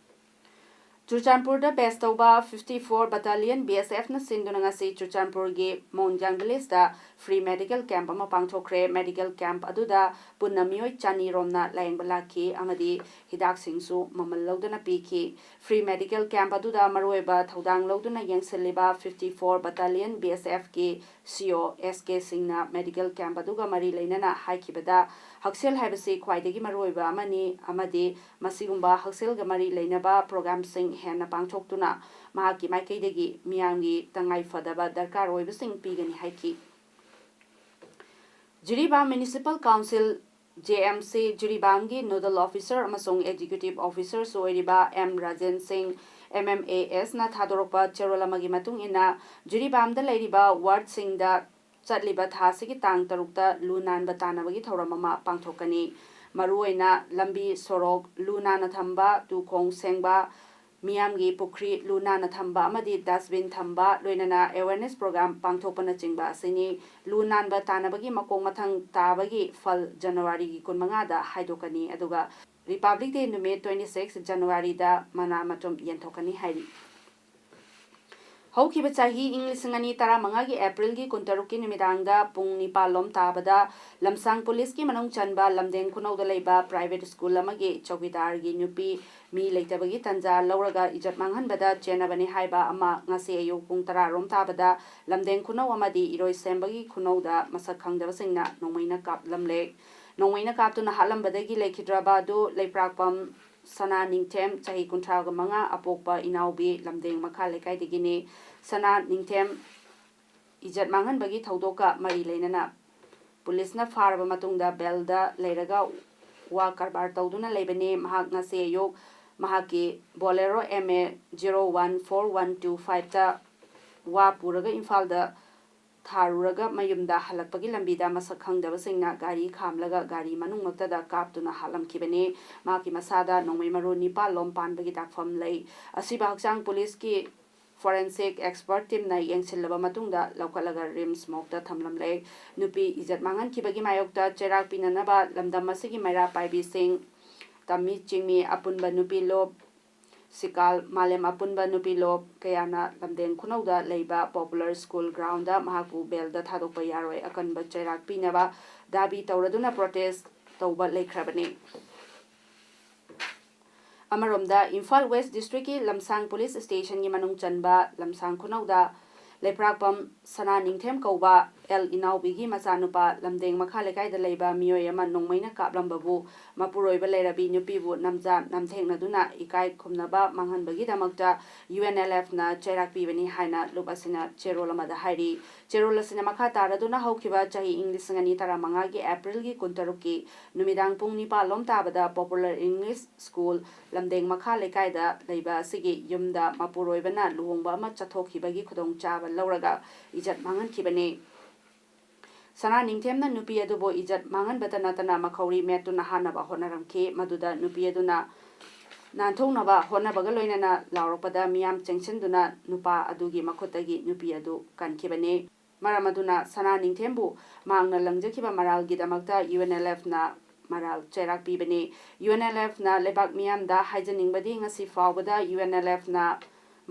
ꯆꯨꯔꯆꯥꯟꯄꯨꯔꯗ base ꯇꯧꯕ fifty four Battalion B S Fꯅ ꯁꯤꯟꯗꯨꯅ ꯉꯁꯤ ꯆꯨꯔꯆꯥꯟꯄꯨꯔꯒꯤ ꯃꯣꯟꯖꯥꯡ ꯚꯤꯂꯦꯖꯇ free medical camp ꯑꯃ ꯄꯥꯡꯊꯣꯛꯈ꯭ꯔꯦ꯫ Medical camp ꯑꯗꯨꯗ ꯄꯨꯟꯅ ꯃꯤꯑꯣꯏ ꯆꯅꯤ ꯔꯣꯝꯅ ꯂꯥꯌꯦꯡꯕ ꯂꯥꯛꯈꯤ ꯑꯃꯗꯤ ꯍꯤꯗꯥꯛꯁꯤꯡꯁꯨ ꯃꯃꯜ ꯂꯧꯗꯅ ꯄꯤꯈꯤ꯫ Free medical camp ꯑꯗꯨꯗ ꯃꯔꯨꯑꯣꯏꯕ ꯊꯧꯗꯥꯡ ꯂꯧꯗꯨꯅ ꯌꯦꯡꯁꯤꯜꯂꯤꯕ fifty four Battalion B S Fꯀꯤ C O S K ꯁꯤꯡꯅ medical camp ꯑꯗꯨꯒ ꯃꯔꯤ ꯂꯩꯅꯅ ꯍꯥꯏꯈꯤꯕꯗ, ꯍꯛꯁꯦꯜ ꯍꯥꯏꯕꯁꯤ ꯈ꯭ꯋꯥꯏꯗꯒꯤ ꯃꯔꯨꯑꯣꯏꯕ ꯑꯃꯅꯤ ꯑꯃꯗꯤ ꯃꯁꯤꯒꯨꯝꯕ ꯍꯛꯁꯦꯜꯒ ꯃꯔꯤ ꯂꯩꯅꯕ programꯁꯤꯡ ꯍꯦꯟꯅ ꯄꯥꯡꯊꯣꯛꯇꯨꯅ ꯃꯍꯥꯛꯀꯤ ꯃꯥꯏꯀꯩꯗꯒꯤ ꯃꯤꯌꯥꯝꯒꯤ ꯇꯉꯥꯏ ꯐꯗꯕ ꯗꯔꯀꯥꯔ ꯑꯣꯏꯕꯁꯤꯡ ꯄꯤꯒꯅꯤ ꯍꯥꯏꯈꯤ꯫ Jiribam Municipal Council, J M C, ꯖꯤꯔꯤꯕꯥꯝꯒꯤ nodal officer ꯑꯃꯁꯨꯡ executive officerꯁꯨ ꯑꯣꯏꯔꯤꯕ M ꯔꯥꯖꯦꯟ ꯁꯤꯡ, M M A Sꯅ ꯊꯥꯗꯣꯔꯛꯄ ꯆꯦꯔꯣꯜ ꯑꯃꯒꯤ ꯃꯇꯨꯡ ꯏꯟꯅ, ꯖꯤꯔꯤꯕꯥꯝꯗ ꯂꯩꯔꯤꯕ wardꯁꯤꯡꯗ ꯆꯠꯂꯤꯕ ꯊꯥ ꯑꯁꯤꯒꯤ ꯇꯥꯡ ꯇꯔꯨꯛꯇ ꯂꯨ ꯅꯥꯟꯕ ꯇꯥꯟꯅꯕꯒꯤ ꯊꯧꯔꯝ ꯑꯃ ꯄꯥꯡꯊꯣꯛꯀꯅꯤ꯫ ꯃꯔꯨꯑꯣꯏꯅ ꯂꯝꯕꯤ, ꯁꯣꯔꯣꯛ ꯂꯨ ꯅꯥꯟꯅ ꯊꯝꯕ, ꯇꯨꯈꯣꯡ ꯁꯦꯡꯕ, ꯃꯤꯌꯥꯝꯒꯤ ꯄꯨꯈ꯭ꯔꯤ ꯂꯨ ꯅꯥꯟꯅ ꯊꯝꯕ ꯑꯃꯗꯤ dustbin ꯊꯝꯕ, ꯂꯣꯏꯅꯅ awareness program ꯄꯥꯡꯊꯣꯛꯄꯅꯆꯤꯡꯕ ꯑꯁꯤꯅꯤ꯫ ꯂꯨ ꯅꯥꯟꯕ ꯇꯥꯟꯅꯕꯒꯤ ꯃꯀꯣꯛ ꯃꯊꯪ ꯇꯥꯕꯒꯤ ꯐꯜ ꯖꯅꯋꯥꯔꯤꯒꯤ ꯀꯨꯟꯃꯉꯥꯗ ꯍꯥꯏꯗꯣꯛꯀꯅꯤ, ꯑꯗꯨꯒ Republic Day ꯅꯨꯃꯤꯠ twenty six ꯖꯅꯋꯥꯔꯤꯗ ꯃꯅꯥ ꯃꯊꯨꯝ ꯌꯦꯟꯊꯣꯛꯀꯅꯤ ꯍꯥꯏꯔꯤ꯫ ꯍꯧꯈꯤꯕ ꯆꯍꯤ ꯏꯪ ꯂꯤꯁꯤꯡ ꯑꯅꯤ ꯇꯔꯥꯃꯉꯥꯒꯤ ꯑꯦꯄ꯭ꯔꯤꯜꯒꯤ ꯀꯨꯟꯇꯔꯨꯛꯀꯤ ꯅꯨꯃꯤꯗꯥꯡꯗ ꯄꯨꯡ ꯅꯤꯄꯥꯜ ꯂꯣꯝ ꯇꯥꯕꯗ ꯂꯝꯁꯥꯡ ꯄꯨꯂꯤꯁꯀꯤ ꯃꯅꯨꯡ ꯆꯟꯕ ꯂꯝꯗꯦꯡ ꯈꯨꯅꯧꯗ ꯂꯩꯕ private school ꯑꯃꯒꯤ ꯆꯧꯀꯤꯗꯥꯔꯒꯤ ꯅꯨꯄꯤ ꯃꯤ ꯂꯩꯇꯕꯒꯤ ꯇꯟꯖꯥ ꯂꯧꯔꯒ ꯏꯖꯠ ꯃꯥꯡꯍꯟꯕꯗ ꯆꯦꯟꯅꯕꯅꯤ ꯍꯥꯏꯕ ꯑꯃ ꯉꯁꯤ ꯑꯌꯨꯛ ꯄꯨꯡ ꯇꯔꯥ ꯔꯣꯝ ꯇꯥꯕꯗ ꯂꯝꯗꯦꯡ ꯈꯨꯅꯧ ꯑꯃꯗꯤ ꯏꯔꯣꯏꯁꯦꯝꯕꯒꯤ ꯈꯨꯅꯧꯗ ꯃꯁꯛ ꯈꯪꯗꯕꯁꯤꯡꯅ ꯅꯣꯡꯃꯩꯅ ꯀꯥꯞꯂꯝꯂꯦ꯫ ꯅꯣꯡꯃꯩꯅ ꯀꯥꯞꯇꯨꯅ ꯍꯥꯠꯂꯝꯕꯗꯒꯤ ꯂꯩꯈꯤꯗ꯭ꯔꯕ ꯑꯗꯨ ꯂꯩꯄ꯭ꯔꯥꯛꯄꯝ ꯁꯅꯥ ꯅꯤꯡꯊꯦꯝ, ꯆꯍꯤ ꯀꯨꯟꯊ꯭ꯔꯥꯒ ꯃꯉꯥ, ꯑꯄꯣꯛꯄ ꯏꯅꯥꯎꯕꯤ, ꯂꯝꯗꯦꯡ ꯃꯈꯥ ꯂꯩꯀꯥꯏꯗꯒꯤꯅꯤ꯫ ꯁꯅꯥ ꯅꯤꯡꯊꯦꯝ ꯏꯖꯠ ꯃꯥꯡꯍꯟꯕꯒꯤ ꯊꯧꯗꯣꯛꯀ ꯃꯔꯤ ꯂꯩꯅꯅ ꯄꯨꯂꯤꯁꯅ ꯐꯥꯔꯕ ꯃꯇꯨꯡꯗ ꯕꯦꯜꯗ ꯂꯩꯔꯒ ꯋꯥ ꯀꯔꯕꯥꯔ ꯇꯧꯗꯨꯅ ꯂꯩꯕꯅꯤ꯫ ꯃꯍꯥꯛ ꯉꯁꯤ ꯑꯌꯨꯛ ꯃꯍꯥꯛꯀꯤ Bolero M A zero one four one two fiveꯇ ꯋꯥ ꯄꯨꯔꯒ ꯏꯝꯐꯥꯜꯗ ꯊꯥꯔꯨꯔꯒ ꯃꯌꯨꯝꯗ ꯍꯜꯂꯛꯄꯒꯤ ꯂꯝꯕꯤꯗ ꯃꯁꯛ ꯈꯪꯗꯕꯁꯤꯡꯅ ꯒꯥꯔꯤ ꯈꯥꯝꯂꯒ ꯒꯥꯔꯤ ꯃꯅꯨꯡꯃꯛꯇꯗ ꯀꯥꯞꯇꯨꯅ ꯍꯥꯠꯂꯝꯈꯤꯕꯅꯤ꯫ ꯃꯍꯥꯛꯀꯤ ꯃꯁꯥꯗ ꯅꯣꯡꯃꯩ ꯃꯔꯨ ꯅꯤꯄꯥꯜ ꯂꯣꯝ ꯄꯥꯟꯕꯒꯤ ꯗꯥꯛꯐꯝ ꯂꯩ꯫ ꯑꯁꯤꯕ ꯍꯛꯆꯥꯡ ꯄꯨꯂꯤꯁꯀꯤ forensic expert teamꯅ ꯌꯦꯡꯁꯤꯜꯂꯕ ꯃꯇꯨꯡꯗ ꯂꯧꯈꯠꯂꯒ RIMS morgueꯇ ꯊꯝꯂꯝꯂꯦ꯫ ꯅꯨꯄꯤ ꯏꯖꯠ ꯃꯥꯡꯍꯟꯈꯤꯕꯒꯤ ꯃꯥꯌꯣꯛꯇ ꯆꯩꯔꯥꯛ ꯄꯤꯅꯅꯕ ꯂꯝꯗꯝ ꯑꯁꯤꯒꯤ ꯃꯩꯔꯥ ꯄꯥꯏꯕꯤꯁꯤꯡ, ꯇꯝꯃꯤ ꯆꯤꯡꯃꯤ ꯑꯄꯨꯟꯕ ꯅꯨꯄꯤ ꯂꯣꯞ, ꯁꯤꯀꯥꯜ ꯃꯥꯂꯦꯝ ꯑꯄꯨꯟꯕ ꯅꯨꯄꯤ ꯂꯣꯞ ꯀꯌꯥꯅ ꯂꯝꯗꯦꯡ ꯈꯨꯅꯧꯗ ꯂꯩꯕ Popular School groundꯗ ꯃꯍꯥꯛꯄꯨ ꯕꯦꯜꯗ ꯊꯥꯗꯣꯛꯄ ꯌꯥꯔꯣꯏ ꯑꯀꯟꯕ ꯆꯩꯔꯥꯛ ꯄꯤꯅꯕ ꯗꯥꯕꯤ ꯇꯧꯔꯗꯨꯅ protest ꯇꯧꯕ ꯂꯩꯈ꯭ꯔꯕꯅꯤ꯫ ꯑꯃꯔꯣꯝꯗ, ꯏꯝꯐꯥꯜ West Districtꯀꯤ ꯂꯝꯁꯥꯡ Police Stationꯒꯤ ꯃꯅꯨꯡ ꯆꯟꯕ ꯂꯝꯁꯥꯡ ꯈꯨꯅꯧꯗ ꯂꯩꯄ꯭ꯔꯥꯛꯄꯝ ꯁꯅꯥ ꯅꯤꯡꯊꯦꯝ ꯀꯧꯕ ꯑꯦꯜ ꯏꯅꯥꯎꯕꯤꯒꯤ ꯃꯆꯥꯅꯨꯄꯥ ꯂꯝꯗꯦꯡ ꯃꯈꯥ ꯂꯩꯀꯥꯏꯗ ꯂꯩꯕ ꯃꯤꯑꯣꯏ ꯑꯃ ꯅꯣꯡꯃꯩꯅ ꯀꯥꯞꯂꯝꯕꯕꯨ ꯃꯄꯨꯔꯣꯏꯕ ꯂꯩꯔꯕꯤ ꯅꯨꯄꯤꯕꯨ ꯅꯝꯖꯥ ꯅꯝꯊꯦꯡꯅꯗꯨꯅ ꯏꯀꯥꯏ ꯈꯨꯝꯅꯕ ꯃꯥꯡꯍꯟꯕꯒꯤꯗꯃꯛꯇ UNLFꯅ ꯆꯩꯔꯥꯛ ꯄꯤꯕꯅꯤ ꯍꯥꯏꯅ ꯂꯨꯞ ꯑꯁꯤꯅ ꯆꯦꯔꯣꯜ ꯑꯃꯗ ꯍꯥꯏꯔꯤ꯫ ꯆꯦꯔꯣꯜ ꯑꯁꯤꯅ ꯃꯈꯥ ꯇꯥꯔꯗꯨꯅ ꯍꯧꯈꯤꯕ ꯆꯍꯤ ꯏꯪ ꯂꯤꯁꯤꯡ ꯑꯅꯤ ꯇꯔꯥꯃꯉꯥꯒꯤ ꯑꯦꯄ꯭ꯔꯤꯜꯒꯤ ꯀꯨꯟꯇꯔꯨꯛꯀꯤ ꯅꯨꯃꯤꯗꯥꯡ ꯄꯨꯡ ꯅꯤꯄꯥꯜ ꯂꯣꯝ ꯇꯥꯕꯗ Popular English School ꯂꯝꯗꯦꯡ ꯃꯈꯥ ꯂꯩꯀꯥꯏꯗ ꯂꯩꯕ ꯑꯁꯤꯒꯤ ꯌꯨꯝꯗ ꯃꯄꯨꯔꯣꯏꯕꯅ ꯂꯨꯍꯣꯡꯕ ꯑꯃ ꯆꯠꯊꯣꯛꯈꯤꯕꯒꯤ ꯈꯨꯗꯣꯡꯆꯥꯕ ꯂꯧꯔꯒ ꯏꯖꯠ ꯃꯥꯡꯍꯟꯈꯤꯕꯅꯤ꯫ ꯁꯅꯥ ꯅꯤꯡꯊꯦꯝꯅ ꯅꯨꯄꯤ ꯑꯗꯨꯕꯨ ꯏꯖꯠ ꯃꯥꯡꯍꯟꯕꯇ ꯅꯠꯇꯅ ꯃꯈꯧꯔꯤ ꯃꯦꯠꯇꯨꯅ ꯍꯥꯠꯅꯕ ꯍꯣꯠꯅꯔꯝꯈꯤ꯫ ꯃꯗꯨꯗ ꯅꯨꯄꯤ ꯑꯗꯨꯅ ꯅꯥꯟꯊꯣꯛꯅꯕ ꯍꯣꯠꯅꯕꯒ ꯂꯣꯏꯅꯅ ꯂꯥꯎꯔꯛꯄꯗ ꯃꯤꯌꯥꯝ ꯆꯦꯡꯁꯤꯟꯗꯨꯅ ꯅꯨꯄꯥ ꯑꯗꯨꯒꯤ ꯃꯈꯨꯠꯇꯒꯤ ꯅꯨꯄꯤ ꯑꯗꯨ ꯀꯟꯈꯤꯕꯅꯤ꯫ ꯃꯔꯝ ꯑꯗꯨꯅ ꯁꯅꯥ ꯅꯤꯡꯊꯦꯝꯕꯨ ꯃꯍꯥꯛꯅ ꯂꯪꯖꯈꯤꯕ ꯃꯔꯥꯜꯒꯤꯗꯃꯛꯇ UNLFꯅ ꯃꯔꯥꯜ ꯆꯩꯔꯥꯛ ꯄꯤꯕꯅꯤ꯫ UNLFꯅ ꯂꯩꯕꯥꯛ ꯃꯤꯌꯥꯝꯗ ꯍꯥꯏꯖꯅꯤꯡꯕꯗꯤ ꯉꯁꯤ ꯐꯥꯎꯕꯗ UNLFꯅ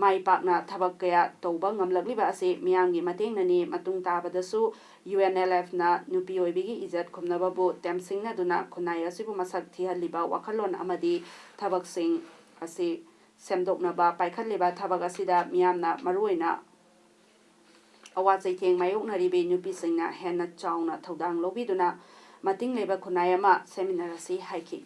ꯃꯥꯏ ꯄꯥꯛꯅ ꯊꯕꯛ ꯀꯌꯥ ꯇꯧꯕ ꯉꯝꯂꯛꯂꯤꯕ ꯑꯁꯤ ꯃꯤꯌꯥꯝꯒꯤ ꯃꯇꯦꯡꯅꯅꯤ꯫ ꯃꯇꯨꯡ ꯇꯥꯕꯗꯁꯨ ꯌꯨ ꯑꯦꯟ ꯑꯦꯜ ꯑꯦꯐꯅ ꯅꯨꯄꯤ ꯑꯣꯏꯕꯤꯒꯤ ꯏꯖꯠ ꯈꯨꯝꯅꯕꯕꯨ ꯇꯦꯝꯁꯤꯡꯅꯗꯨꯅ ꯈꯨꯟꯅꯥꯏ ꯑꯁꯤꯕꯨ ꯃꯁꯛ ꯊꯤꯍꯜꯂꯤꯕ ꯋꯥꯈꯜꯂꯣꯟ ꯑꯃꯗꯤ ꯊꯕꯛꯁꯤꯡ ꯑꯁꯤ ꯁꯦꯝꯗꯣꯛꯅꯕ ꯄꯥꯏꯈꯠꯂꯤꯕ ꯊꯕꯛ ꯑꯁꯤꯗ ꯃꯤꯌꯥꯝꯅ ꯃꯔꯨꯑꯣꯏꯅ ꯑꯋꯥ ꯆꯩꯊꯦꯡ ꯃꯥꯌꯣꯛꯅꯔꯤꯕꯤ ꯅꯨꯄꯤꯁꯤꯡꯅ ꯍꯦꯟꯅ ꯆꯥꯎꯅ ꯊꯧꯗꯥꯡ ꯂꯧꯕꯤꯗꯨꯅ ꯃꯇꯤꯡ ꯂꯩꯕ ꯈꯨꯟꯅꯥꯏ ꯑꯃ ꯁꯦꯝꯃꯤꯟꯅꯔꯁꯤ ꯍꯥꯏꯈꯤ꯫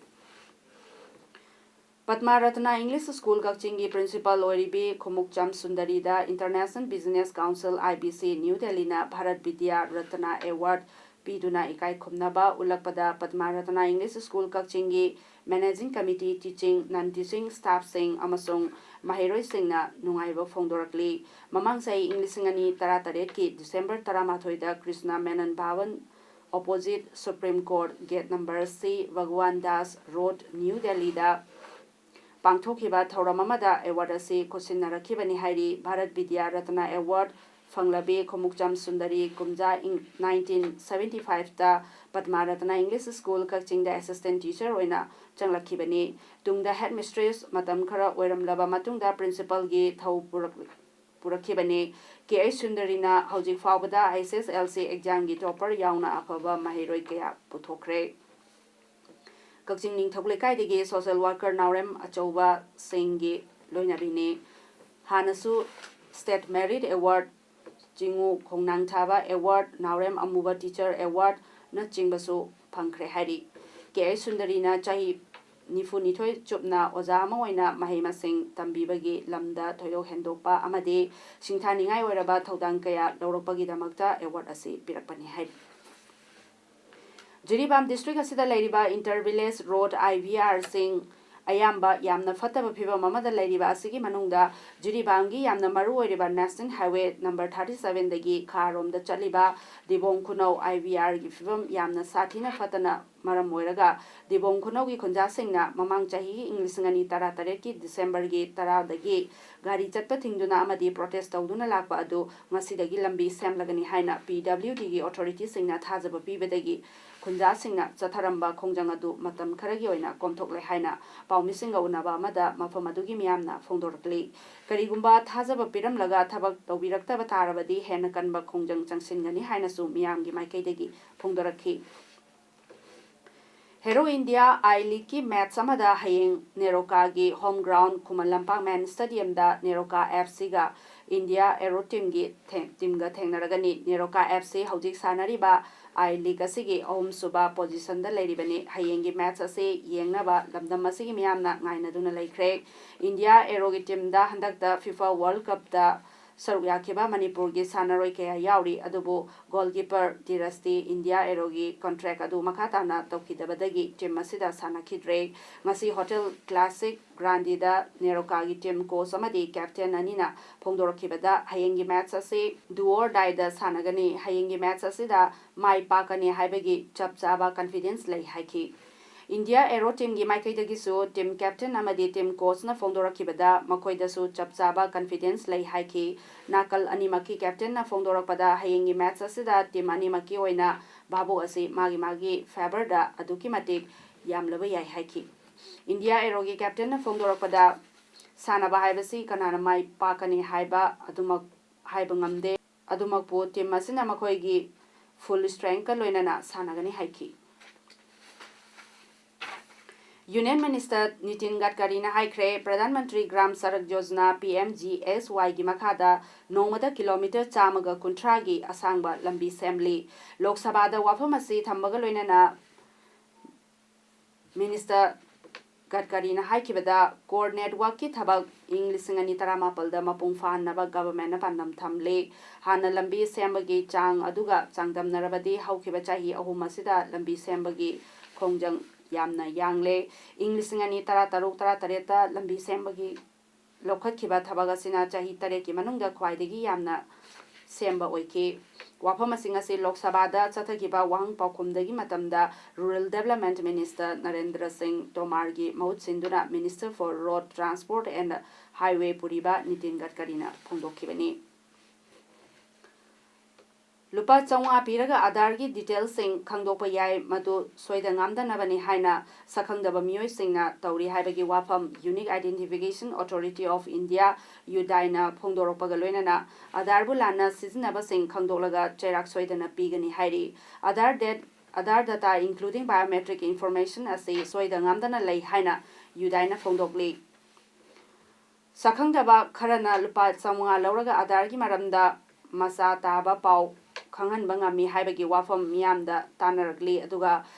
ꯄꯗꯃꯥ ꯔꯇꯅꯥ ꯏꯪꯂꯤꯁ ꯁ꯭ꯀꯨꯜ ꯀꯛꯆꯤꯡꯒꯤ principal ꯑꯣꯏꯔꯤꯕꯤ Khumukcham ꯁꯨꯟꯗꯔꯤꯗ international business council, ꯑꯥꯏ ꯕꯤ ꯁꯤ, ꯅ꯭ꯌꯨ ꯗꯦꯜꯂꯤꯅ ꯚꯥꯔꯠ ꯕꯤꯗ꯭ꯌꯥ ꯔꯇꯅꯥ ꯑꯦꯋꯥꯔꯗ ꯄꯤꯗꯨꯅ ꯏꯀꯥꯏ ꯈꯨꯝꯅꯕ ꯎꯠꯂꯛꯄꯗ ꯄꯗꯃꯥ ꯔꯇꯅꯥ ꯏꯪꯂꯤꯁ ꯁ꯭ꯀꯨꯜ ꯀꯛꯆꯤꯡꯒꯤ ꯃꯦꯅꯦꯖꯤꯡ ꯀꯃꯤꯇꯤ, ꯇꯤꯆꯤꯡ, ꯅꯟ ꯇꯤꯆꯤꯡ ꯁ꯭ꯇꯥꯐꯁꯤꯡ ꯑꯃꯁꯨꯡ ꯃꯍꯩꯔꯣꯏꯁꯤꯡꯅ ꯅꯨꯡꯉꯥꯏꯕ ꯐꯣꯡꯗꯣꯔꯛꯂꯤ꯫ ꯃꯃꯥꯡ ꯆꯍꯤ ꯏꯪ ꯂꯤꯁꯤꯡ ꯑꯅꯤ ꯇꯔꯥꯇꯔꯦꯠꯀꯤ ꯗꯤꯁꯦꯝꯕꯔ ꯇꯔꯥꯃꯥꯊꯣꯏꯗ Krishna Menon Bhawan, opposite supreme court, gate number ꯁꯤ, ꯚꯒꯋꯥꯟ ꯗꯥꯁ ꯔꯣꯗ, ꯅ꯭ꯌꯨ ꯗꯦꯜꯂꯤꯗ ꯄꯥꯡꯊꯣꯛꯈꯤꯕ ꯊꯧꯔꯝ ꯑꯃꯗ ꯑꯦꯋꯥꯔꯗ ꯑꯁꯤ ꯈꯨꯠꯁꯤꯟꯅꯔꯛꯈꯤꯕꯅꯤ ꯍꯥꯏꯔꯤ꯫ ꯚꯥꯔꯠ ꯕꯤꯗ꯭ꯌꯥ ꯔꯇꯅꯥ ꯑꯦꯋꯥꯔꯗ ꯐꯪꯂꯕꯤ ꯈꯨꯃꯨꯛꯆꯝ ꯁꯨꯟꯗꯔꯤ ꯀꯨꯝꯖꯥ ꯏꯪ ꯅꯥꯏꯟꯇꯤꯟ ꯁꯚꯦꯟꯇꯤ ꯐꯥꯏꯚꯇ ꯄꯗꯃꯥ ꯔꯇꯅꯥ ꯏꯪꯂꯤꯁ ꯁ꯭ꯀꯨꯜ ꯀꯛꯆꯤꯡꯗ ꯑꯦꯁꯤꯁꯇꯦꯟ ꯇꯤꯆꯔ ꯑꯣꯏꯅ ꯆꯪꯂꯛꯈꯤꯕꯅꯤ꯫ ꯇꯨꯡꯗ ꯍꯦꯗ ꯃꯤꯁꯇ꯭ꯔꯦꯁ, ꯃꯇꯝ ꯈꯔ ꯑꯣꯏꯔꯝꯂꯕ ꯃꯇꯨꯡꯗ ꯄ꯭ꯔꯤꯟꯁꯤꯄꯜꯒꯤ ꯊꯧ ꯄꯨꯔꯛ-, ꯄꯨꯔꯛꯈꯤꯕꯅꯤ꯫ ꯀꯦ ꯑꯩꯆ ꯁꯨꯟꯗꯔꯤꯅ ꯍꯧꯖꯤꯛ ꯐꯥꯎꯕꯗ ꯑꯩꯆ ꯑꯦꯁ ꯑꯦꯜ ꯁꯤ ꯑꯦꯛꯖꯥꯝꯒꯤ ꯇꯣꯄꯔ ꯌꯥꯎꯅ ꯑꯐꯕ ꯃꯍꯩꯔꯣꯏ ꯀꯌꯥ ꯄꯨꯊꯣꯛꯈ꯭ꯔꯦ꯫ ꯀꯛꯆꯤꯡ ꯅꯤꯡꯊꯧ ꯂꯩꯀꯥꯏꯗꯒꯤ ꯁꯣꯁꯦꯜ ꯋꯥꯔꯀꯔ ꯅꯥꯎꯔꯦꯝ ꯑꯆꯧꯕ ꯁꯤꯡꯒꯤ ꯂꯣꯏꯅꯕꯤꯅꯤ꯫ ꯍꯥꯟꯅꯁꯨ ꯁ꯭ꯇꯦꯠ ꯃꯦꯔꯤꯠ ꯑꯦꯋꯥꯔꯗ, ꯆꯤꯡꯉꯨ ꯈꯣꯡꯅꯥꯡ ꯊꯥꯕ ꯑꯦꯋꯥꯔꯗ, ꯅꯥꯎꯔꯦꯝ ꯑꯃꯨꯕ ꯇꯤꯆꯔ ꯑꯦꯋꯥꯔꯗꯅꯆꯤꯡꯕꯁꯨ ꯐꯪꯈ꯭ꯔꯦ ꯍꯥꯏꯔꯤ꯫ ꯀꯦ ꯑꯩꯆ ꯁꯨꯟꯗꯔꯤꯅ ꯆꯍꯤ ꯅꯤꯐꯨꯅꯤꯊꯣꯏ ꯆꯨꯞꯅ ꯑꯣꯖꯥ ꯑꯃ ꯑꯣꯏꯅ ꯃꯍꯩ ꯃꯁꯤꯡ ꯇꯝꯕꯤꯕꯒꯤ ꯂꯝꯗ ꯊꯣꯏꯗꯣꯛ ꯍꯦꯟꯗꯣꯛꯄ ꯑꯃꯗꯤ ꯁꯤꯡꯊꯥꯅꯤꯡꯉꯥꯏ ꯑꯣꯏꯔꯕ ꯊꯧꯗꯥꯡ ꯀꯌꯥ ꯂꯧꯔꯛꯄꯒꯤꯗꯃꯛꯇ ꯑꯦꯋꯥꯔꯗ ꯑꯁꯤ ꯄꯤꯔꯛꯄꯅꯤ ꯍꯥꯏꯔꯤ꯫ ꯖꯤꯔꯤꯕꯥꯝ ꯗꯤꯁꯇ꯭ꯔꯤꯛ ꯑꯁꯤꯗ ꯂꯩꯔꯤꯕ ꯏꯟꯇꯔ ꯚꯤꯂꯦꯖ ꯔꯣꯗ, ꯑꯥꯏ ꯚꯤ ꯑꯥꯔꯁꯤꯡ ꯑꯌꯥꯝꯕ ꯌꯥꯝꯅ ꯐꯠꯇꯕ ꯐꯤꯕꯝ ꯑꯃꯗ ꯂꯩꯔꯤꯕ ꯑꯁꯤꯒꯤ ꯃꯅꯨꯡꯗ ꯖꯤꯔꯤꯕꯥꯝꯒꯤ ꯌꯥꯝꯅ ꯃꯔꯨ ꯑꯣꯏꯔꯤꯕ ꯅꯦꯁꯅꯦꯜ ꯍꯥꯏꯋꯦ ꯅꯝꯕꯔ ꯊꯥꯔꯇꯤ ꯁꯚꯦꯟꯗꯒꯤ ꯈꯥꯔꯣꯝꯗ ꯆꯠꯂꯤꯕ ꯗꯤꯕꯣꯡ ꯈꯨꯅꯧ ꯑꯥꯏ ꯚꯤ ꯑꯥꯔꯒꯤ ꯐꯤꯕꯝ ꯌꯥꯝꯅ ꯁꯥꯊꯤꯅ ꯐꯠꯇꯅ ꯃꯔꯝ ꯑꯣꯏꯔꯒ ꯗꯤꯕꯣꯡ ꯈꯨꯅꯧꯒꯤ ꯈꯨꯟꯖꯥꯁꯤꯡꯅ ꯃꯃꯥꯡ ꯆꯍꯤꯒꯤ ꯏꯪ ꯂꯤꯁꯤꯡ ꯑꯅꯤ ꯇꯔꯥꯇꯔꯦꯠꯀꯤ ꯗꯤꯁꯦꯝꯕꯔꯒꯤ ꯇꯔꯥꯗꯒꯤ ꯒꯥꯔꯤ ꯆꯠꯄ ꯊꯤꯡꯗꯨꯅ ꯑꯃꯗꯤ ꯄ꯭ꯔꯣꯇꯦꯁ ꯇꯧꯗꯨꯅ ꯂꯥꯛꯄ ꯑꯗꯨ ꯉꯁꯤꯗꯒꯤ ꯂꯝꯕꯤ ꯁꯦꯝꯂꯒꯅꯤ ꯍꯥꯏꯅ ꯄꯤ ꯗꯕ꯭ꯂꯤꯎ ꯗꯤꯒꯤ ꯑꯣꯊꯣꯔꯤꯇꯤꯁꯤꯡꯅ ꯊꯥꯖꯕ ꯄꯤꯕꯗꯒꯤ ꯈꯨꯟꯖꯥꯁꯤꯡꯅ ꯆꯠꯊꯔꯝꯕ ꯈꯣꯡꯖꯪ ꯑꯗꯨ ꯃꯇꯝ ꯈꯔꯒꯤ ꯑꯣꯏꯅ ꯀꯣꯝꯊꯣꯛꯂꯦ ꯍꯥꯏꯅ ꯄꯥꯎꯃꯤꯁꯤꯡꯒ ꯎꯅꯕ ꯑꯃꯗ ꯃꯐꯝ ꯑꯗꯨꯒꯤ ꯃꯤꯌꯥꯝꯅ ꯐꯣꯡꯗꯣꯔꯛꯂꯤ꯫ ꯀꯔꯤꯒꯨꯝꯕ ꯊꯥꯖꯕ ꯄꯤꯔꯝꯂꯒ ꯊꯕꯛ ꯇꯧꯕꯤꯔꯛꯇꯕ ꯇꯥꯔꯕꯗꯤ ꯍꯦꯟꯅ ꯀꯟꯕ ꯈꯣꯡꯖꯪ ꯆꯪꯁꯤꯟꯒꯅꯤ ꯍꯥꯏꯅꯁꯨ ꯃꯤꯌꯥꯝꯒꯤ ꯃꯥꯏꯀꯩꯗꯒꯤ ꯐꯣꯡꯗꯣꯔꯛꯈꯤ꯫ ꯍꯦꯔꯣ ꯏꯟꯗꯤꯌꯥ ꯑꯥꯏ ꯂꯤꯒꯀꯤ ꯃꯦꯠꯆ ꯑꯃꯗ ꯍꯌꯦꯡ ꯅꯦꯔꯣꯀꯥꯒꯤ ꯍꯣꯝ ꯒ꯭ꯔꯥꯎꯟ ꯈꯨꯃꯟ ꯂꯝꯄꯥꯛ ꯃꯦꯟ ꯁ꯭ꯇꯦꯗꯤꯌꯝꯗ ꯅꯦꯔꯣꯀꯥ ꯑꯦꯐ ꯁꯤꯒ ꯏꯟꯗꯤꯌꯥ ꯑꯦꯔꯣ ꯇꯤꯝꯒꯤ ꯊꯦ-, ꯇꯤꯝꯒ ꯊꯦꯡꯅꯔꯒꯅꯤ꯫ ꯅꯦꯔꯣꯀꯥ ꯑꯦꯐ ꯁꯤ ꯍꯧꯖꯤꯛ ꯁꯥꯟꯅꯔꯤꯕ ꯑꯥꯏ ꯂꯤꯒ ꯑꯁꯤꯒꯤ ꯑꯍꯨꯝꯁꯨꯕ ꯄꯣꯖꯤꯁꯟꯗ ꯂꯩꯔꯤꯕꯅꯤ꯫ ꯍꯌꯦꯡꯒꯤ ꯃꯦꯠꯆ ꯑꯁꯤ ꯌꯦꯡꯅꯕ ꯂꯝꯗꯝ ꯑꯁꯤꯒꯤ ꯃꯤꯌꯥꯝꯅ ꯉꯥꯏꯅꯗꯨꯅ ꯂꯩꯈ꯭ꯔꯦ꯫ ꯏꯟꯗꯤꯌꯥ ꯑꯦꯔꯣꯒꯤ ꯇꯤꯝꯗ ꯍꯟꯗꯛꯇ ꯐꯤꯐꯥ ꯋꯥꯔꯜ ꯀꯞꯇ ꯁꯔꯨꯛ ꯌꯥꯈꯤꯕ ꯃꯅꯤꯄꯨꯔꯒꯤ ꯁꯥꯟꯅꯔꯣꯏ ꯀꯌꯥ ꯌꯥꯎꯔꯤ, ꯑꯗꯨꯕꯨ ꯒꯣꯜꯀꯤꯄꯔ ꯙꯤꯔꯖꯇꯤ ꯏꯟꯗꯤꯌꯥ ꯑꯦꯔꯣꯒꯤ ꯀꯟꯇ꯭ꯔꯦꯛ ꯑꯗꯨ ꯃꯈꯥ ꯇꯥꯅ ꯇꯧꯈꯤꯗꯕꯗꯒꯤ ꯇꯤꯝ ꯑꯁꯤꯗ ꯁꯥꯟꯅꯈꯤꯗ꯭ꯔꯦ꯫ ꯉꯁꯤ ꯍꯣꯇꯦꯜ ꯀ꯭ꯂꯥꯁꯤꯛ ꯒ꯭ꯔꯥꯟꯗꯤꯗ ꯅꯦꯔꯣꯀꯥꯒꯤ ꯇꯤꯝ ꯀꯣꯆ ꯑꯃꯗꯤ ꯀꯦꯞꯇꯦꯟ ꯑꯅꯤꯅ ꯐꯣꯡꯗꯣꯔꯛꯈꯤꯕꯗ, ꯍꯌꯦꯡꯒꯤ ꯃꯦꯠꯆ ꯑꯁꯤ do or dieꯗ ꯁꯥꯟꯅꯒꯅꯤ꯫ ꯍꯌꯦꯡꯒꯤ ꯃꯦꯠꯆ ꯑꯁꯤꯗ ꯃꯥꯏ ꯄꯥꯛꯀꯅꯤ ꯍꯥꯏꯕꯒꯤ ꯆꯞ ꯆꯥꯕ ꯀꯟꯐꯤꯗꯦꯟꯁ ꯂꯩ ꯍꯥꯏꯈꯤ꯫ ꯏꯟꯗꯤꯌꯥ ꯑꯦꯔꯣ ꯇꯤꯝꯒꯤ ꯃꯥꯏꯀꯩꯗꯒꯤꯁꯨ ꯇꯤꯝ ꯀꯦꯞꯇꯦꯟ ꯑꯃꯗꯤ ꯇꯤꯝ ꯀꯣꯆꯅ ꯐꯣꯡꯗꯣꯔꯛꯈꯤꯕꯗ ꯃꯈꯣꯏꯗꯁꯨ ꯆꯞ ꯆꯥꯕ ꯀꯟꯐꯤꯗꯦꯟꯁ ꯂꯩ ꯍꯥꯏꯈꯤ꯫ ꯅꯥꯀꯜ ꯑꯅꯤꯃꯛꯀꯤ ꯀꯦꯞꯇꯦꯟꯅ ꯐꯣꯡꯗꯣꯔꯛꯄꯗ ꯍꯌꯦꯡꯒꯤ ꯃꯦꯠꯆ ꯑꯁꯤꯗ ꯇꯤꯝ ꯑꯅꯤꯃꯛꯀꯤ ꯑꯣꯏꯅ ꯚꯥꯕꯣꯛ ꯑꯁꯤ ꯃꯥꯒꯤ ꯃꯥꯒꯤ ꯐꯦꯚꯔꯗ ꯑꯗꯨꯛꯀꯤ ꯃꯇꯤꯛ ꯌꯥꯝꯂꯕ ꯌꯥꯏ ꯍꯥꯏꯈꯤ꯫ ꯏꯟꯗꯤꯌꯥ ꯑꯦꯔꯣꯒꯤ ꯀꯦꯞꯇꯦꯟꯅ ꯐꯣꯡꯗꯣꯔꯛꯄꯗ, ꯁꯥꯟꯅꯕ ꯍꯥꯏꯕꯁꯤ ꯀꯅꯥꯅ ꯃꯥꯏ ꯄꯥꯛꯀꯅꯤ ꯍꯥꯏꯕ ꯑꯗꯨꯃꯛ ꯍꯥꯏꯕ ꯉꯝꯗꯦ꯫ ꯑꯗꯨꯃꯛꯄꯨ ꯇꯤꯝ ꯑꯁꯤꯅ ꯃꯈꯣꯏꯒꯤ ꯐꯨꯜ ꯁ꯭ꯇ꯭ꯔꯦꯡꯀ ꯂꯣꯏꯅꯅ ꯁꯥꯟꯅꯒꯅꯤ ꯍꯥꯏꯈꯤ꯫ ꯌꯨꯅꯤꯌꯟ ꯃꯤꯅꯤꯁꯇꯔ ꯅꯤꯇꯤꯟ ꯒꯗꯀꯔꯤꯅ ꯍꯥꯏꯈ꯭ꯔꯦ, Pradhan Mantri Gram Sadak Yojana, P M G S Y ꯃꯈꯥꯗ ꯅꯣꯡꯃꯗ ꯀꯤꯂꯣꯃꯤꯇꯔ ꯆꯥꯝꯃꯒ ꯀꯨꯟꯊ꯭ꯔꯥꯒꯤ ꯑꯁꯥꯡꯕ ꯂꯝꯕꯤ ꯁꯦꯝꯂꯤ꯫ ꯂꯣꯛ ꯁꯚꯥꯗ ꯋꯥꯐꯝ ꯑꯁꯤ ꯊꯝꯕꯒ ꯂꯣꯏꯅꯅ ꯃꯤꯅꯤꯁꯇꯔ ꯒꯗꯀꯔꯤꯅ ꯍꯥꯏꯈꯤꯕꯗ, ꯀꯣꯔ ꯅꯦꯠꯋꯥꯔꯛꯀꯤ ꯊꯕꯛ ꯏꯪ ꯂꯤꯁꯤꯡ ꯑꯅꯤ ꯇꯔꯥꯃꯥꯄꯜꯗ ꯃꯄꯨꯡ ꯐꯥꯍꯟꯅꯕ ꯒꯚꯔꯟꯃꯦꯟꯠꯅ ꯄꯥꯟꯗꯝ ꯊꯝꯂꯤ꯫ ꯍꯥꯟꯅ ꯂꯝꯕꯤ ꯁꯦꯝꯕꯒꯤ ꯆꯥꯡ ꯑꯗꯨꯒ ꯆꯥꯡꯗꯝꯅꯔꯕꯗꯤ ꯍꯧꯈꯤꯕ ꯆꯍꯤ ꯑꯍꯨꯝ ꯑꯁꯤꯗ ꯂꯝꯕꯤ ꯁꯦꯝꯕꯒꯤ ꯈꯣꯡꯖꯪ ꯌꯥꯝꯅ ꯌꯥꯡꯂꯦ꯫ ꯏꯪ ꯂꯤꯁꯤꯡ ꯑꯅꯤ ꯇꯔꯥꯇꯔꯨꯛ ꯇꯔꯥꯇꯔꯦꯠꯇ ꯂꯝꯕꯤ ꯁꯦꯝꯕꯒꯤ ꯂꯧꯈꯠꯈꯤꯕ ꯊꯕꯛ ꯑꯁꯤꯅ ꯆꯍꯤ ꯇꯔꯦꯠꯀꯤ ꯃꯅꯨꯡꯗ ꯈ꯭ꯋꯥꯏꯗꯒꯤ ꯌꯥꯝꯅ ꯁꯦꯝꯕ ꯑꯣꯏꯈꯤ꯫ ꯋꯥꯐꯝ ꯑꯁꯤꯡ ꯑꯁꯤ ꯂꯣꯛ ꯁꯚꯥꯗ ꯆꯠꯊꯈꯤꯕ ꯋꯥꯍꯪ ꯄꯥꯎꯈꯨꯝꯗꯒꯤ ꯃꯇꯝꯗ ꯔꯨꯔꯦꯜ ꯗꯦꯕꯂꯞꯃꯦꯟꯠ ꯃꯤꯅꯤꯁꯇꯔ ꯅꯔꯦꯟꯗ꯭ꯔ ꯁꯤꯡ ꯇꯣꯃꯥꯔꯒꯤ ꯃꯍꯨꯠ ꯁꯤꯟꯗꯨꯅ minister for road transport and highway ꯄꯨꯔꯤꯕ ꯅꯤꯇꯤꯟ ꯒꯗꯀꯔꯤꯅ ꯐꯣꯡꯗꯣꯛꯈꯤꯕꯅꯤ꯫ ꯂꯨꯄꯥ ꯆꯥꯝꯃꯉꯥ ꯄꯤꯔꯒ ꯑꯥꯙꯥꯔꯒꯤ ꯗꯤꯇꯦꯜꯁꯁꯤꯡ ꯈꯪꯗꯣꯛꯄ ꯌꯥꯏ, ꯃꯗꯨ ꯁꯣꯏꯗ ꯉꯥꯝꯗꯅꯕꯅꯤ ꯍꯥꯏꯅ ꯁꯛꯈꯪꯗꯕ ꯃꯤꯑꯣꯏꯁꯤꯡꯅ ꯇꯧꯔꯤ ꯍꯥꯏꯕꯒꯤ ꯋꯥꯐꯝ Unique Identification Authority of India, ꯌꯨꯗꯥꯏꯅ ꯐꯣꯡꯗꯣꯔꯛꯄꯒ ꯂꯣꯏꯅꯅ ꯑꯥꯙꯥꯔꯕꯨ ꯂꯥꯟꯅ ꯁꯤꯖꯤꯟꯅꯕꯁꯤꯡ ꯈꯪꯗꯣꯛꯂꯒ ꯆꯩꯔꯥꯛ ꯁꯣꯏꯗꯅ ꯄꯤꯒꯅꯤ ꯍꯥꯏꯔꯤ꯫ Aadhaar data, Aadhaar data including biometric information ꯑꯁꯤ ꯁꯣꯏꯗ ꯉꯥꯝꯗꯅ ꯂꯩ ꯍꯥꯏꯅ ꯌꯨꯗꯥꯏꯅ ꯐꯣꯡꯗꯣꯛꯂꯤ꯫ ꯁꯛꯈꯪꯗꯕ ꯈꯔꯅ ꯂꯨꯄꯥ ꯆꯥꯝꯃꯉꯥ ꯂꯧꯔꯒ ꯑꯥꯙꯥꯔꯒꯤ ꯃꯔꯝꯗ ꯃꯆꯥ ꯇꯥꯕ ꯄꯥꯎ ꯈꯪꯍꯟꯕ ꯉꯝꯃꯤ ꯍꯥꯏꯕꯒꯤ ꯋꯥꯐꯝ ꯃꯤꯌꯥꯝꯗ ꯇꯥꯟꯅꯔꯛꯂꯤ꯫ ꯑꯗꯨꯒ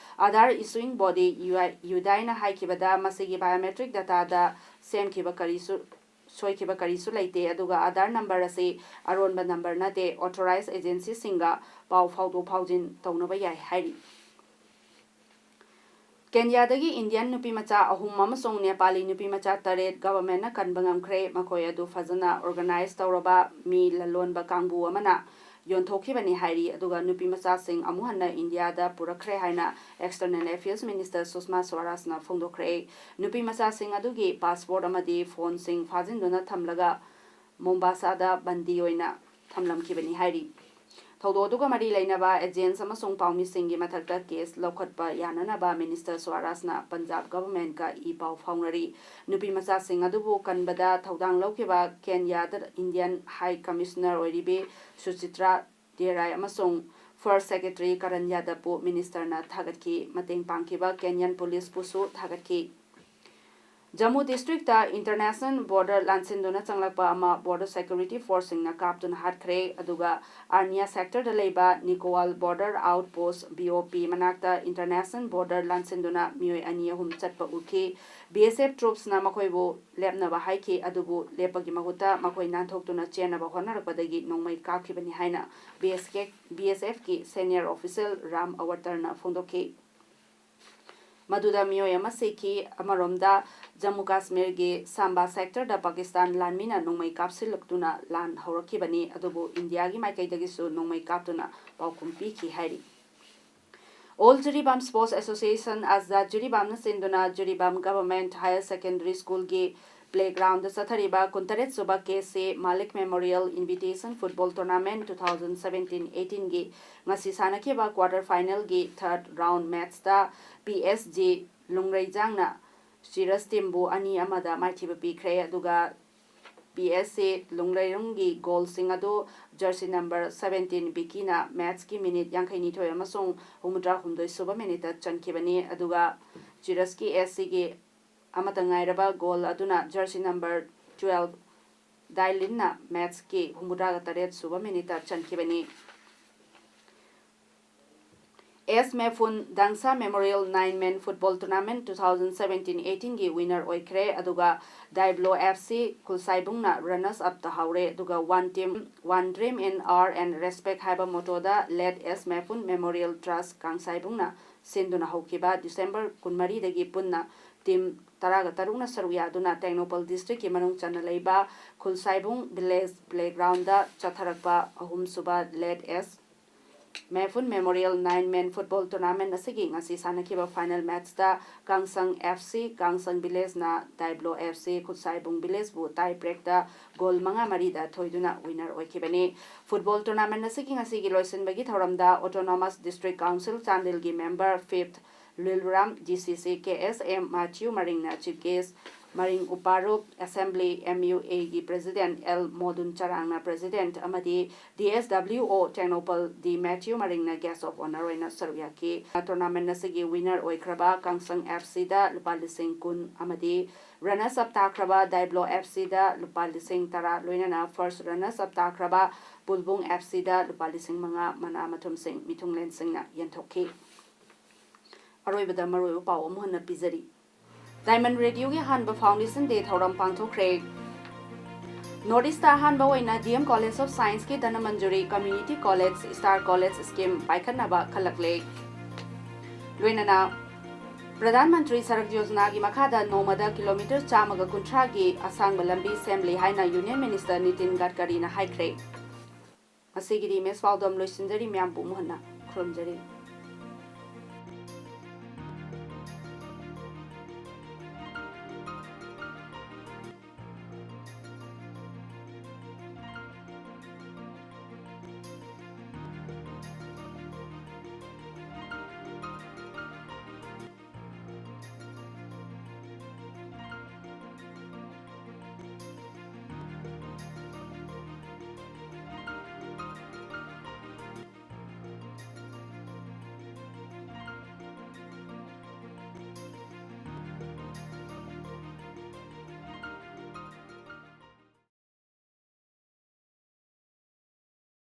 Aadhaar issuing body, ꯌꯨꯗꯥꯏꯅ ꯍꯥꯏꯈꯤꯕꯗ ꯃꯁꯤꯒꯤ biometric dataꯗ ꯁꯦꯝꯈꯤꯕ ꯀꯔꯤꯁꯨ ꯁꯣꯏꯈꯤꯕ ꯀꯔꯤꯁꯨ ꯂꯩꯇꯦ, ꯑꯗꯨꯒ Aadhaar number ꯑꯁꯤ ꯑꯔꯣꯟꯕ number ꯅꯠꯇꯦ, authorized agencyꯁꯤꯡꯒ ꯄꯥꯎ ꯐꯥꯎꯗꯣꯛ ꯐꯥꯎꯖꯤꯟ ꯇꯧꯅꯕ ꯌꯥꯏ ꯍꯥꯏꯔꯤ꯫ ꯀꯦꯟꯌꯥꯗꯒꯤ ꯏꯟꯗꯤꯌꯟ ꯅꯨꯄꯤꯃꯆꯥ ꯑꯍꯨꯝ ꯑꯃꯁꯨꯡ ꯅꯦꯄꯥꯂꯤ ꯅꯨꯄꯤꯃꯆꯥ ꯇꯔꯦꯠ ꯒꯚꯔꯟꯃꯦꯟꯠꯅ ꯀꯟꯕ ꯉꯝꯈ꯭ꯔꯦ꯫ ꯃꯈꯣꯏ ꯑꯗꯨ ꯐꯖꯅ organize ꯇꯧꯔꯕ ꯃꯤ ꯂꯂꯣꯟꯕ ꯀꯥꯡꯕꯨ ꯑꯃꯅ ꯌꯣꯟꯊꯣꯛꯈꯤꯕꯅꯤ ꯍꯥꯏꯔꯤ꯫ ꯑꯗꯨꯒ ꯅꯨꯄꯤꯃꯆꯥꯁꯤꯡ ꯑꯃꯨꯛ ꯍꯟꯅ ꯏꯟꯗꯤꯌꯥꯗ ꯄꯨꯔꯛꯈ꯭ꯔꯦ ꯍꯥꯏꯅ External Affairs Minister ꯁꯨꯁꯃꯥ ꯁ꯭ꯋꯥꯔꯥꯖꯅ ꯐꯣꯡꯗꯣꯛꯈ꯭ꯔꯦ꯫ ꯅꯨꯄꯤꯃꯆꯥꯁꯤꯡ ꯑꯗꯨꯒꯤ passport ꯑꯃꯗꯤ phoneꯁꯤꯡ ꯐꯥꯖꯤꯟꯗꯨꯅ ꯊꯝꯂꯒ ꯃꯣꯝꯕꯥꯁꯥꯗ ꯕꯟꯗꯤ ꯑꯣꯏꯅ ꯊꯝꯂꯝꯈꯤꯕꯅꯤ ꯍꯥꯏꯔꯤ꯫ ꯊꯧꯗꯣꯛ ꯑꯗꯨꯒ ꯃꯔꯤ ꯂꯩꯅꯕ agents ꯑꯃꯁꯨꯡ ꯄꯥꯎꯃꯤꯁꯤꯡꯒꯤ ꯃꯊꯛꯇ case ꯂꯧꯈꯠꯄ ꯌꯥꯅꯅꯕ Minister ꯁ꯭ꯋꯥꯔꯥꯖꯅ ꯄꯟꯖꯥꯕ ꯒꯚꯔꯟꯃꯦꯟꯠꯀ ꯏ ꯄꯥꯎ ꯐꯥꯎꯅꯔꯤ꯫ ꯅꯨꯄꯤꯃꯆꯥꯁꯤꯡ ꯑꯗꯨꯕꯨ ꯀꯟꯕꯗ ꯊꯧꯗꯥꯡ ꯂꯧꯈꯤꯕ ꯀꯦꯟꯌꯥꯗ ꯏꯟꯗꯤꯌꯟ High Commissioner ꯑꯣꯏꯔꯤꯕꯤ ꯁꯨꯆꯤꯇ꯭ꯔꯥ ꯗꯦ ꯔꯥꯏ ꯑꯃꯁꯨꯡ First Secretary ꯀꯔꯟ ꯌꯥꯗꯕꯄꯨ ministerꯅ ꯊꯥꯒꯠꯈꯤ꯫ ꯃꯇꯦꯡ ꯄꯥꯡꯈꯤꯕ ꯀꯦꯟꯌꯟ ꯄꯨꯂꯤꯁꯄꯨꯁꯨ ꯊꯥꯒꯠꯈꯤ꯫ ꯖꯝꯃꯨ districtꯇ international border ꯂꯥꯟꯁꯤꯟꯗꯨꯅ ꯆꯪꯂꯛꯄ ꯑꯃ border security forceꯁꯤꯡꯅ ꯀꯥꯞꯇꯨꯅ ꯍꯥꯠꯈ꯭ꯔꯦ꯫ ꯑꯗꯨꯒ ꯑꯥꯔꯅꯤꯌꯥ sectorꯗ ꯂꯩꯕ ꯅꯤꯀꯣꯋꯥꯜ border outpost, B O P, ꯃꯅꯥꯛꯇ international border ꯂꯥꯟꯁꯤꯟꯗꯨꯅ ꯃꯤꯑꯣꯏ ꯑꯅꯤ ꯑꯍꯨꯝ ꯆꯠꯄ ꯎꯈꯤ꯫ B S F troopsꯅ ꯃꯈꯣꯏꯕꯨ ꯂꯦꯞꯅꯕ ꯍꯥꯏꯈꯤ, ꯑꯗꯨꯕꯨ ꯂꯦꯞꯄꯒꯤ ꯃꯍꯨꯠꯇ ꯃꯈꯣꯏ ꯅꯥꯟꯊꯣꯛꯇꯨꯅ ꯆꯦꯟꯅꯕ ꯍꯣꯠꯅꯔꯛꯄꯗꯒꯤ ꯅꯣꯡꯃꯩ ꯀꯥꯞꯈꯤꯕꯅꯤ ꯍꯥꯏꯅ B S K, B S Fꯀꯤ senior official Ram ꯑꯋꯇꯔꯅ ꯐꯣꯡꯗꯣꯛꯈꯤ꯫ ꯃꯗꯨꯗ ꯃꯤꯑꯣꯏ ꯑꯃ ꯁꯤꯈꯤ꯫ ꯑꯃꯔꯣꯝꯗ, ꯖꯝꯃꯨ ꯀꯥꯁꯃꯤꯔꯒꯤ ꯁꯥꯝꯕꯥ sectorꯗ ꯄꯥꯀꯤꯁꯇꯥꯟ ꯂꯥꯟꯃꯤꯅ ꯅꯣꯡꯃꯩ ꯀꯥꯞꯁꯤꯜꯂꯛꯇꯨꯅ ꯂꯥꯟ ꯍꯧꯔꯛꯈꯤꯕꯅꯤ, ꯑꯗꯨꯕꯨ ꯏꯟꯗꯤꯌꯥꯒꯤ ꯃꯥꯏꯀꯩꯗꯒꯤꯁꯨ ꯅꯣꯡꯃꯩ ꯀꯥꯞꯇꯨꯅ ꯄꯥꯎꯈꯨꯝ ꯄꯤꯈꯤ ꯍꯥꯏꯔꯤ꯫ All Jiribam Sports Association, Azad ꯖꯤꯔꯤꯕꯥꯝꯅ ꯁꯤꯟꯗꯨꯅ Jiribam Government Higher Secondary Schoolꯒꯤ Playground ꯗ ꯆꯠꯊꯔꯤꯕ ꯀꯨꯟꯇꯔꯦꯠ ꯁꯨꯕ ꯀꯦ ꯁꯤ ꯃꯥꯂꯤꯛ Memorial Invitation Football Tournament two thousand seventeen eighteen ꯒꯤ ꯉꯁꯤ ꯁꯥꯟꯅꯈꯤꯕ quarter final ꯒꯤ third round match ꯇ ꯄꯤ ꯑꯦꯁ ꯖꯤ ꯂꯨꯡꯂꯩꯖꯥꯡꯅ ꯆꯤꯔꯁ team ꯕꯨ ꯑꯅꯤ ꯑꯃꯗ ꯃꯥꯏꯊꯤꯕ ꯄꯤꯈ꯭ꯔꯦ꯫ ꯑꯗꯨꯒ ꯄꯤ ꯑꯦꯁ ꯖꯤ ꯂꯨꯡꯂꯩꯔꯨꯡꯒꯤ goal ꯁꯤꯡ ꯑꯗꯨ jersey number seventeen ꯕꯤꯀꯤꯅ match ꯀꯤ minute ꯌꯥꯡꯈꯩ ꯅꯤꯊꯣꯏ ꯑꯃꯁꯨꯡ ꯍꯨꯝꯐꯨꯇꯔꯥ ꯍꯨꯝꯗꯣꯏ ꯁꯨꯕ minute ꯇ ꯆꯟꯈꯤꯕꯅꯤ꯫ ꯑꯗꯨꯒ ꯆꯤꯔꯁꯀꯤ ꯑꯦꯁ ꯁꯤ ꯒꯤ ꯑꯃꯠꯇ ꯉꯥꯏꯔꯕ goal ꯑꯗꯨꯅ jersey number twelve ꯗꯥꯏꯂꯤꯟꯅ match ꯀꯤ ꯍꯨꯝꯐꯨꯇꯔꯥꯒ ꯇꯔꯦꯠ ꯁꯨꯕ minute ꯇ ꯆꯟꯈꯤꯕꯅꯤ꯫ ꯑꯦꯁ ꯃꯦꯐꯨꯟ ꯗꯥꯡꯁꯥ Memorial nine man football tournament two thousand seventeen eighteen ꯒꯤ winner ꯑꯣꯏꯈ꯭ꯔꯦ꯫ ꯑꯗꯨꯒ ꯗꯥꯏꯕ꯭ꯂꯣ ꯑꯦꯐ ꯁꯤ ꯈꯨꯜꯁꯥꯏꯕꯨꯡꯅ runners up ꯇꯥꯍꯧꯔꯦ꯫ ꯑꯗꯨꯒ One Team, One Dream, An Hour and Respect ꯍꯥꯏꯕ motto ꯗ Late ꯑꯦꯁ ꯃꯦꯐꯨꯟ Memorial Trust ꯀꯥꯡꯁꯥꯏꯕꯨꯡꯅ ꯁꯤꯟꯗꯨꯅ ꯍꯧꯈꯤꯕ December ꯀꯨꯟꯃꯔꯤꯗꯒꯤ ꯄꯨꯟꯅ team ꯇꯔꯥꯒ ꯇꯔꯨꯛꯅ ꯁꯔꯨꯛ ꯌꯥꯗꯨꯅ ꯇꯦꯡꯅꯧꯄꯜ district ꯀꯤ ꯃꯅꯨꯡ ꯆꯟꯅ ꯂꯩꯕ ꯈꯨꯜꯁꯥꯏꯕꯨꯡ village playground ꯗ ꯆꯠꯊꯔꯛꯄ ꯑꯍꯨꯝꯁꯨꯕ Late ꯑꯦꯁ ꯃꯦꯐꯨꯟ Memorial nine man football tournament ꯑꯁꯤꯒꯤ ꯉꯁꯤ ꯁꯥꯟꯅꯈꯤꯕ final match ꯇ ꯀꯥꯡꯁꯪ ꯑꯦꯐ ꯁꯤ, ꯀꯥꯡꯁꯪ village ꯅ ꯗꯥꯏꯕ꯭ꯂꯣ ꯑꯦꯐ ꯁꯤ ꯈꯨꯠꯁꯥꯏꯕꯨꯡ village ꯕꯨ tie break ꯇ goal ꯃꯉꯥ ꯃꯔꯤꯗ ꯊꯣꯏꯗꯨꯅ winner ꯑꯣꯏꯈꯤꯕꯅꯤ꯫ Football tournament ꯑꯁꯤꯒꯤ ꯉꯁꯤꯒꯤ ꯂꯣꯏꯁꯤꯟꯕꯒꯤ ꯊꯧꯔꯝꯗ Autonomous District Council ꯆꯥꯟꯗꯦꯜꯒꯤ member fifth ꯂꯤꯂꯨꯔꯥꯝ, D C C K S M Mathew ꯃꯔꯤꯡꯅ chief guest, ꯃꯔꯤꯡ ꯎꯄꯥꯔꯨꯞ, assembly ꯑꯦꯝ ꯌꯨ ꯑꯦ ꯒꯤ president ꯑꯦꯜ ꯃꯣꯗꯨꯟ ꯆꯔꯥꯡꯅ president ꯑꯃꯗꯤ D S W O Tengnoupal D Mathew ꯃꯔꯤꯡꯅ guest of honour ꯑꯣꯏꯅ ꯁꯔꯨꯛ ꯌꯥꯈꯤ꯫ Tournament ꯑꯁꯤꯒꯤ winner ꯑꯣꯏꯈ꯭ꯔꯕ ꯀꯥꯡꯁꯪ ꯑꯦꯐ ꯁꯤꯗ ꯂꯨꯄꯥ ꯂꯤꯁꯤꯡ ꯀꯨꯟ ꯑꯃꯗꯤ runners up ꯇꯥꯈ꯭ꯔꯕ ꯗꯥꯏꯕ꯭ꯂꯣ ꯑꯦꯐ ꯁꯤꯗ ꯂꯨꯄꯥ ꯂꯤꯁꯤꯡ ꯇꯔꯥ, ꯂꯣꯏꯅꯅ first runners up ꯇꯥꯈ꯭ꯔꯕ ꯄꯨꯜꯕꯨꯡ ꯑꯦꯐ ꯁꯤꯗ ꯂꯨꯄꯥ ꯂꯤꯁꯤꯡ ꯃꯉꯥ ꯃꯅꯥ ꯃꯊꯨꯝꯁꯤꯡ ꯃꯤꯊꯨꯡꯂꯦꯟꯁꯤꯡꯅ ꯌꯦꯟꯊꯣꯛꯈꯤ꯫ ꯑꯔꯣꯏꯕꯗ ꯃꯔꯨꯑꯣꯏꯕ ꯄꯥꯎ ꯑꯃꯨꯛ ꯍꯟꯅ ꯄꯤꯖꯔꯤ꯫ Diamond Radio ꯒꯤ ꯑꯍꯥꯟꯕ Foundation Day ꯊꯧꯔꯝ ꯄꯥꯡꯊꯣꯛꯈ꯭ꯔꯦ꯫ North East ꯇ ꯑꯍꯥꯟꯕ ꯑꯣꯏꯅ D M College of Science ꯀꯤ Dhanamanjuri Community College Star College Scheme ꯄꯥꯏꯈꯠꯅꯕ ꯈꯜꯂꯛꯂꯦ꯫ ꯂꯣꯏꯅꯅ ꯄ꯭ꯔꯙꯥꯟ ꯃꯟꯇ꯭ꯔꯤ ꯁꯔꯛ ꯌꯣꯖꯅꯥꯒꯤ ꯃꯈꯥꯗ ꯅꯣꯡꯃꯗ ꯀꯤꯂꯣꯃꯤꯇꯔ ꯆꯥꯝꯃꯒ ꯀꯨꯟꯊ꯭ꯔꯥꯒꯤ ꯑꯁꯥꯡꯕ ꯂꯝꯕꯤ ꯁꯦꯝꯂꯤ ꯍꯥꯏꯅ Union Minister ꯅꯤꯇꯤꯟ ꯒꯗꯀꯔꯤꯅ ꯍꯥꯏꯈ꯭ꯔꯦ꯫ ꯉꯁꯤꯒꯤꯗꯤ ꯃꯦꯁ ꯄꯥꯎꯗꯝ ꯂꯣꯏꯁꯤꯟꯖꯔꯤ꯫ ꯃꯌꯥꯝꯕꯨ ꯑꯃꯨꯛ ꯍꯟꯅ ꯈꯨꯔꯨꯝꯖꯔꯤ꯫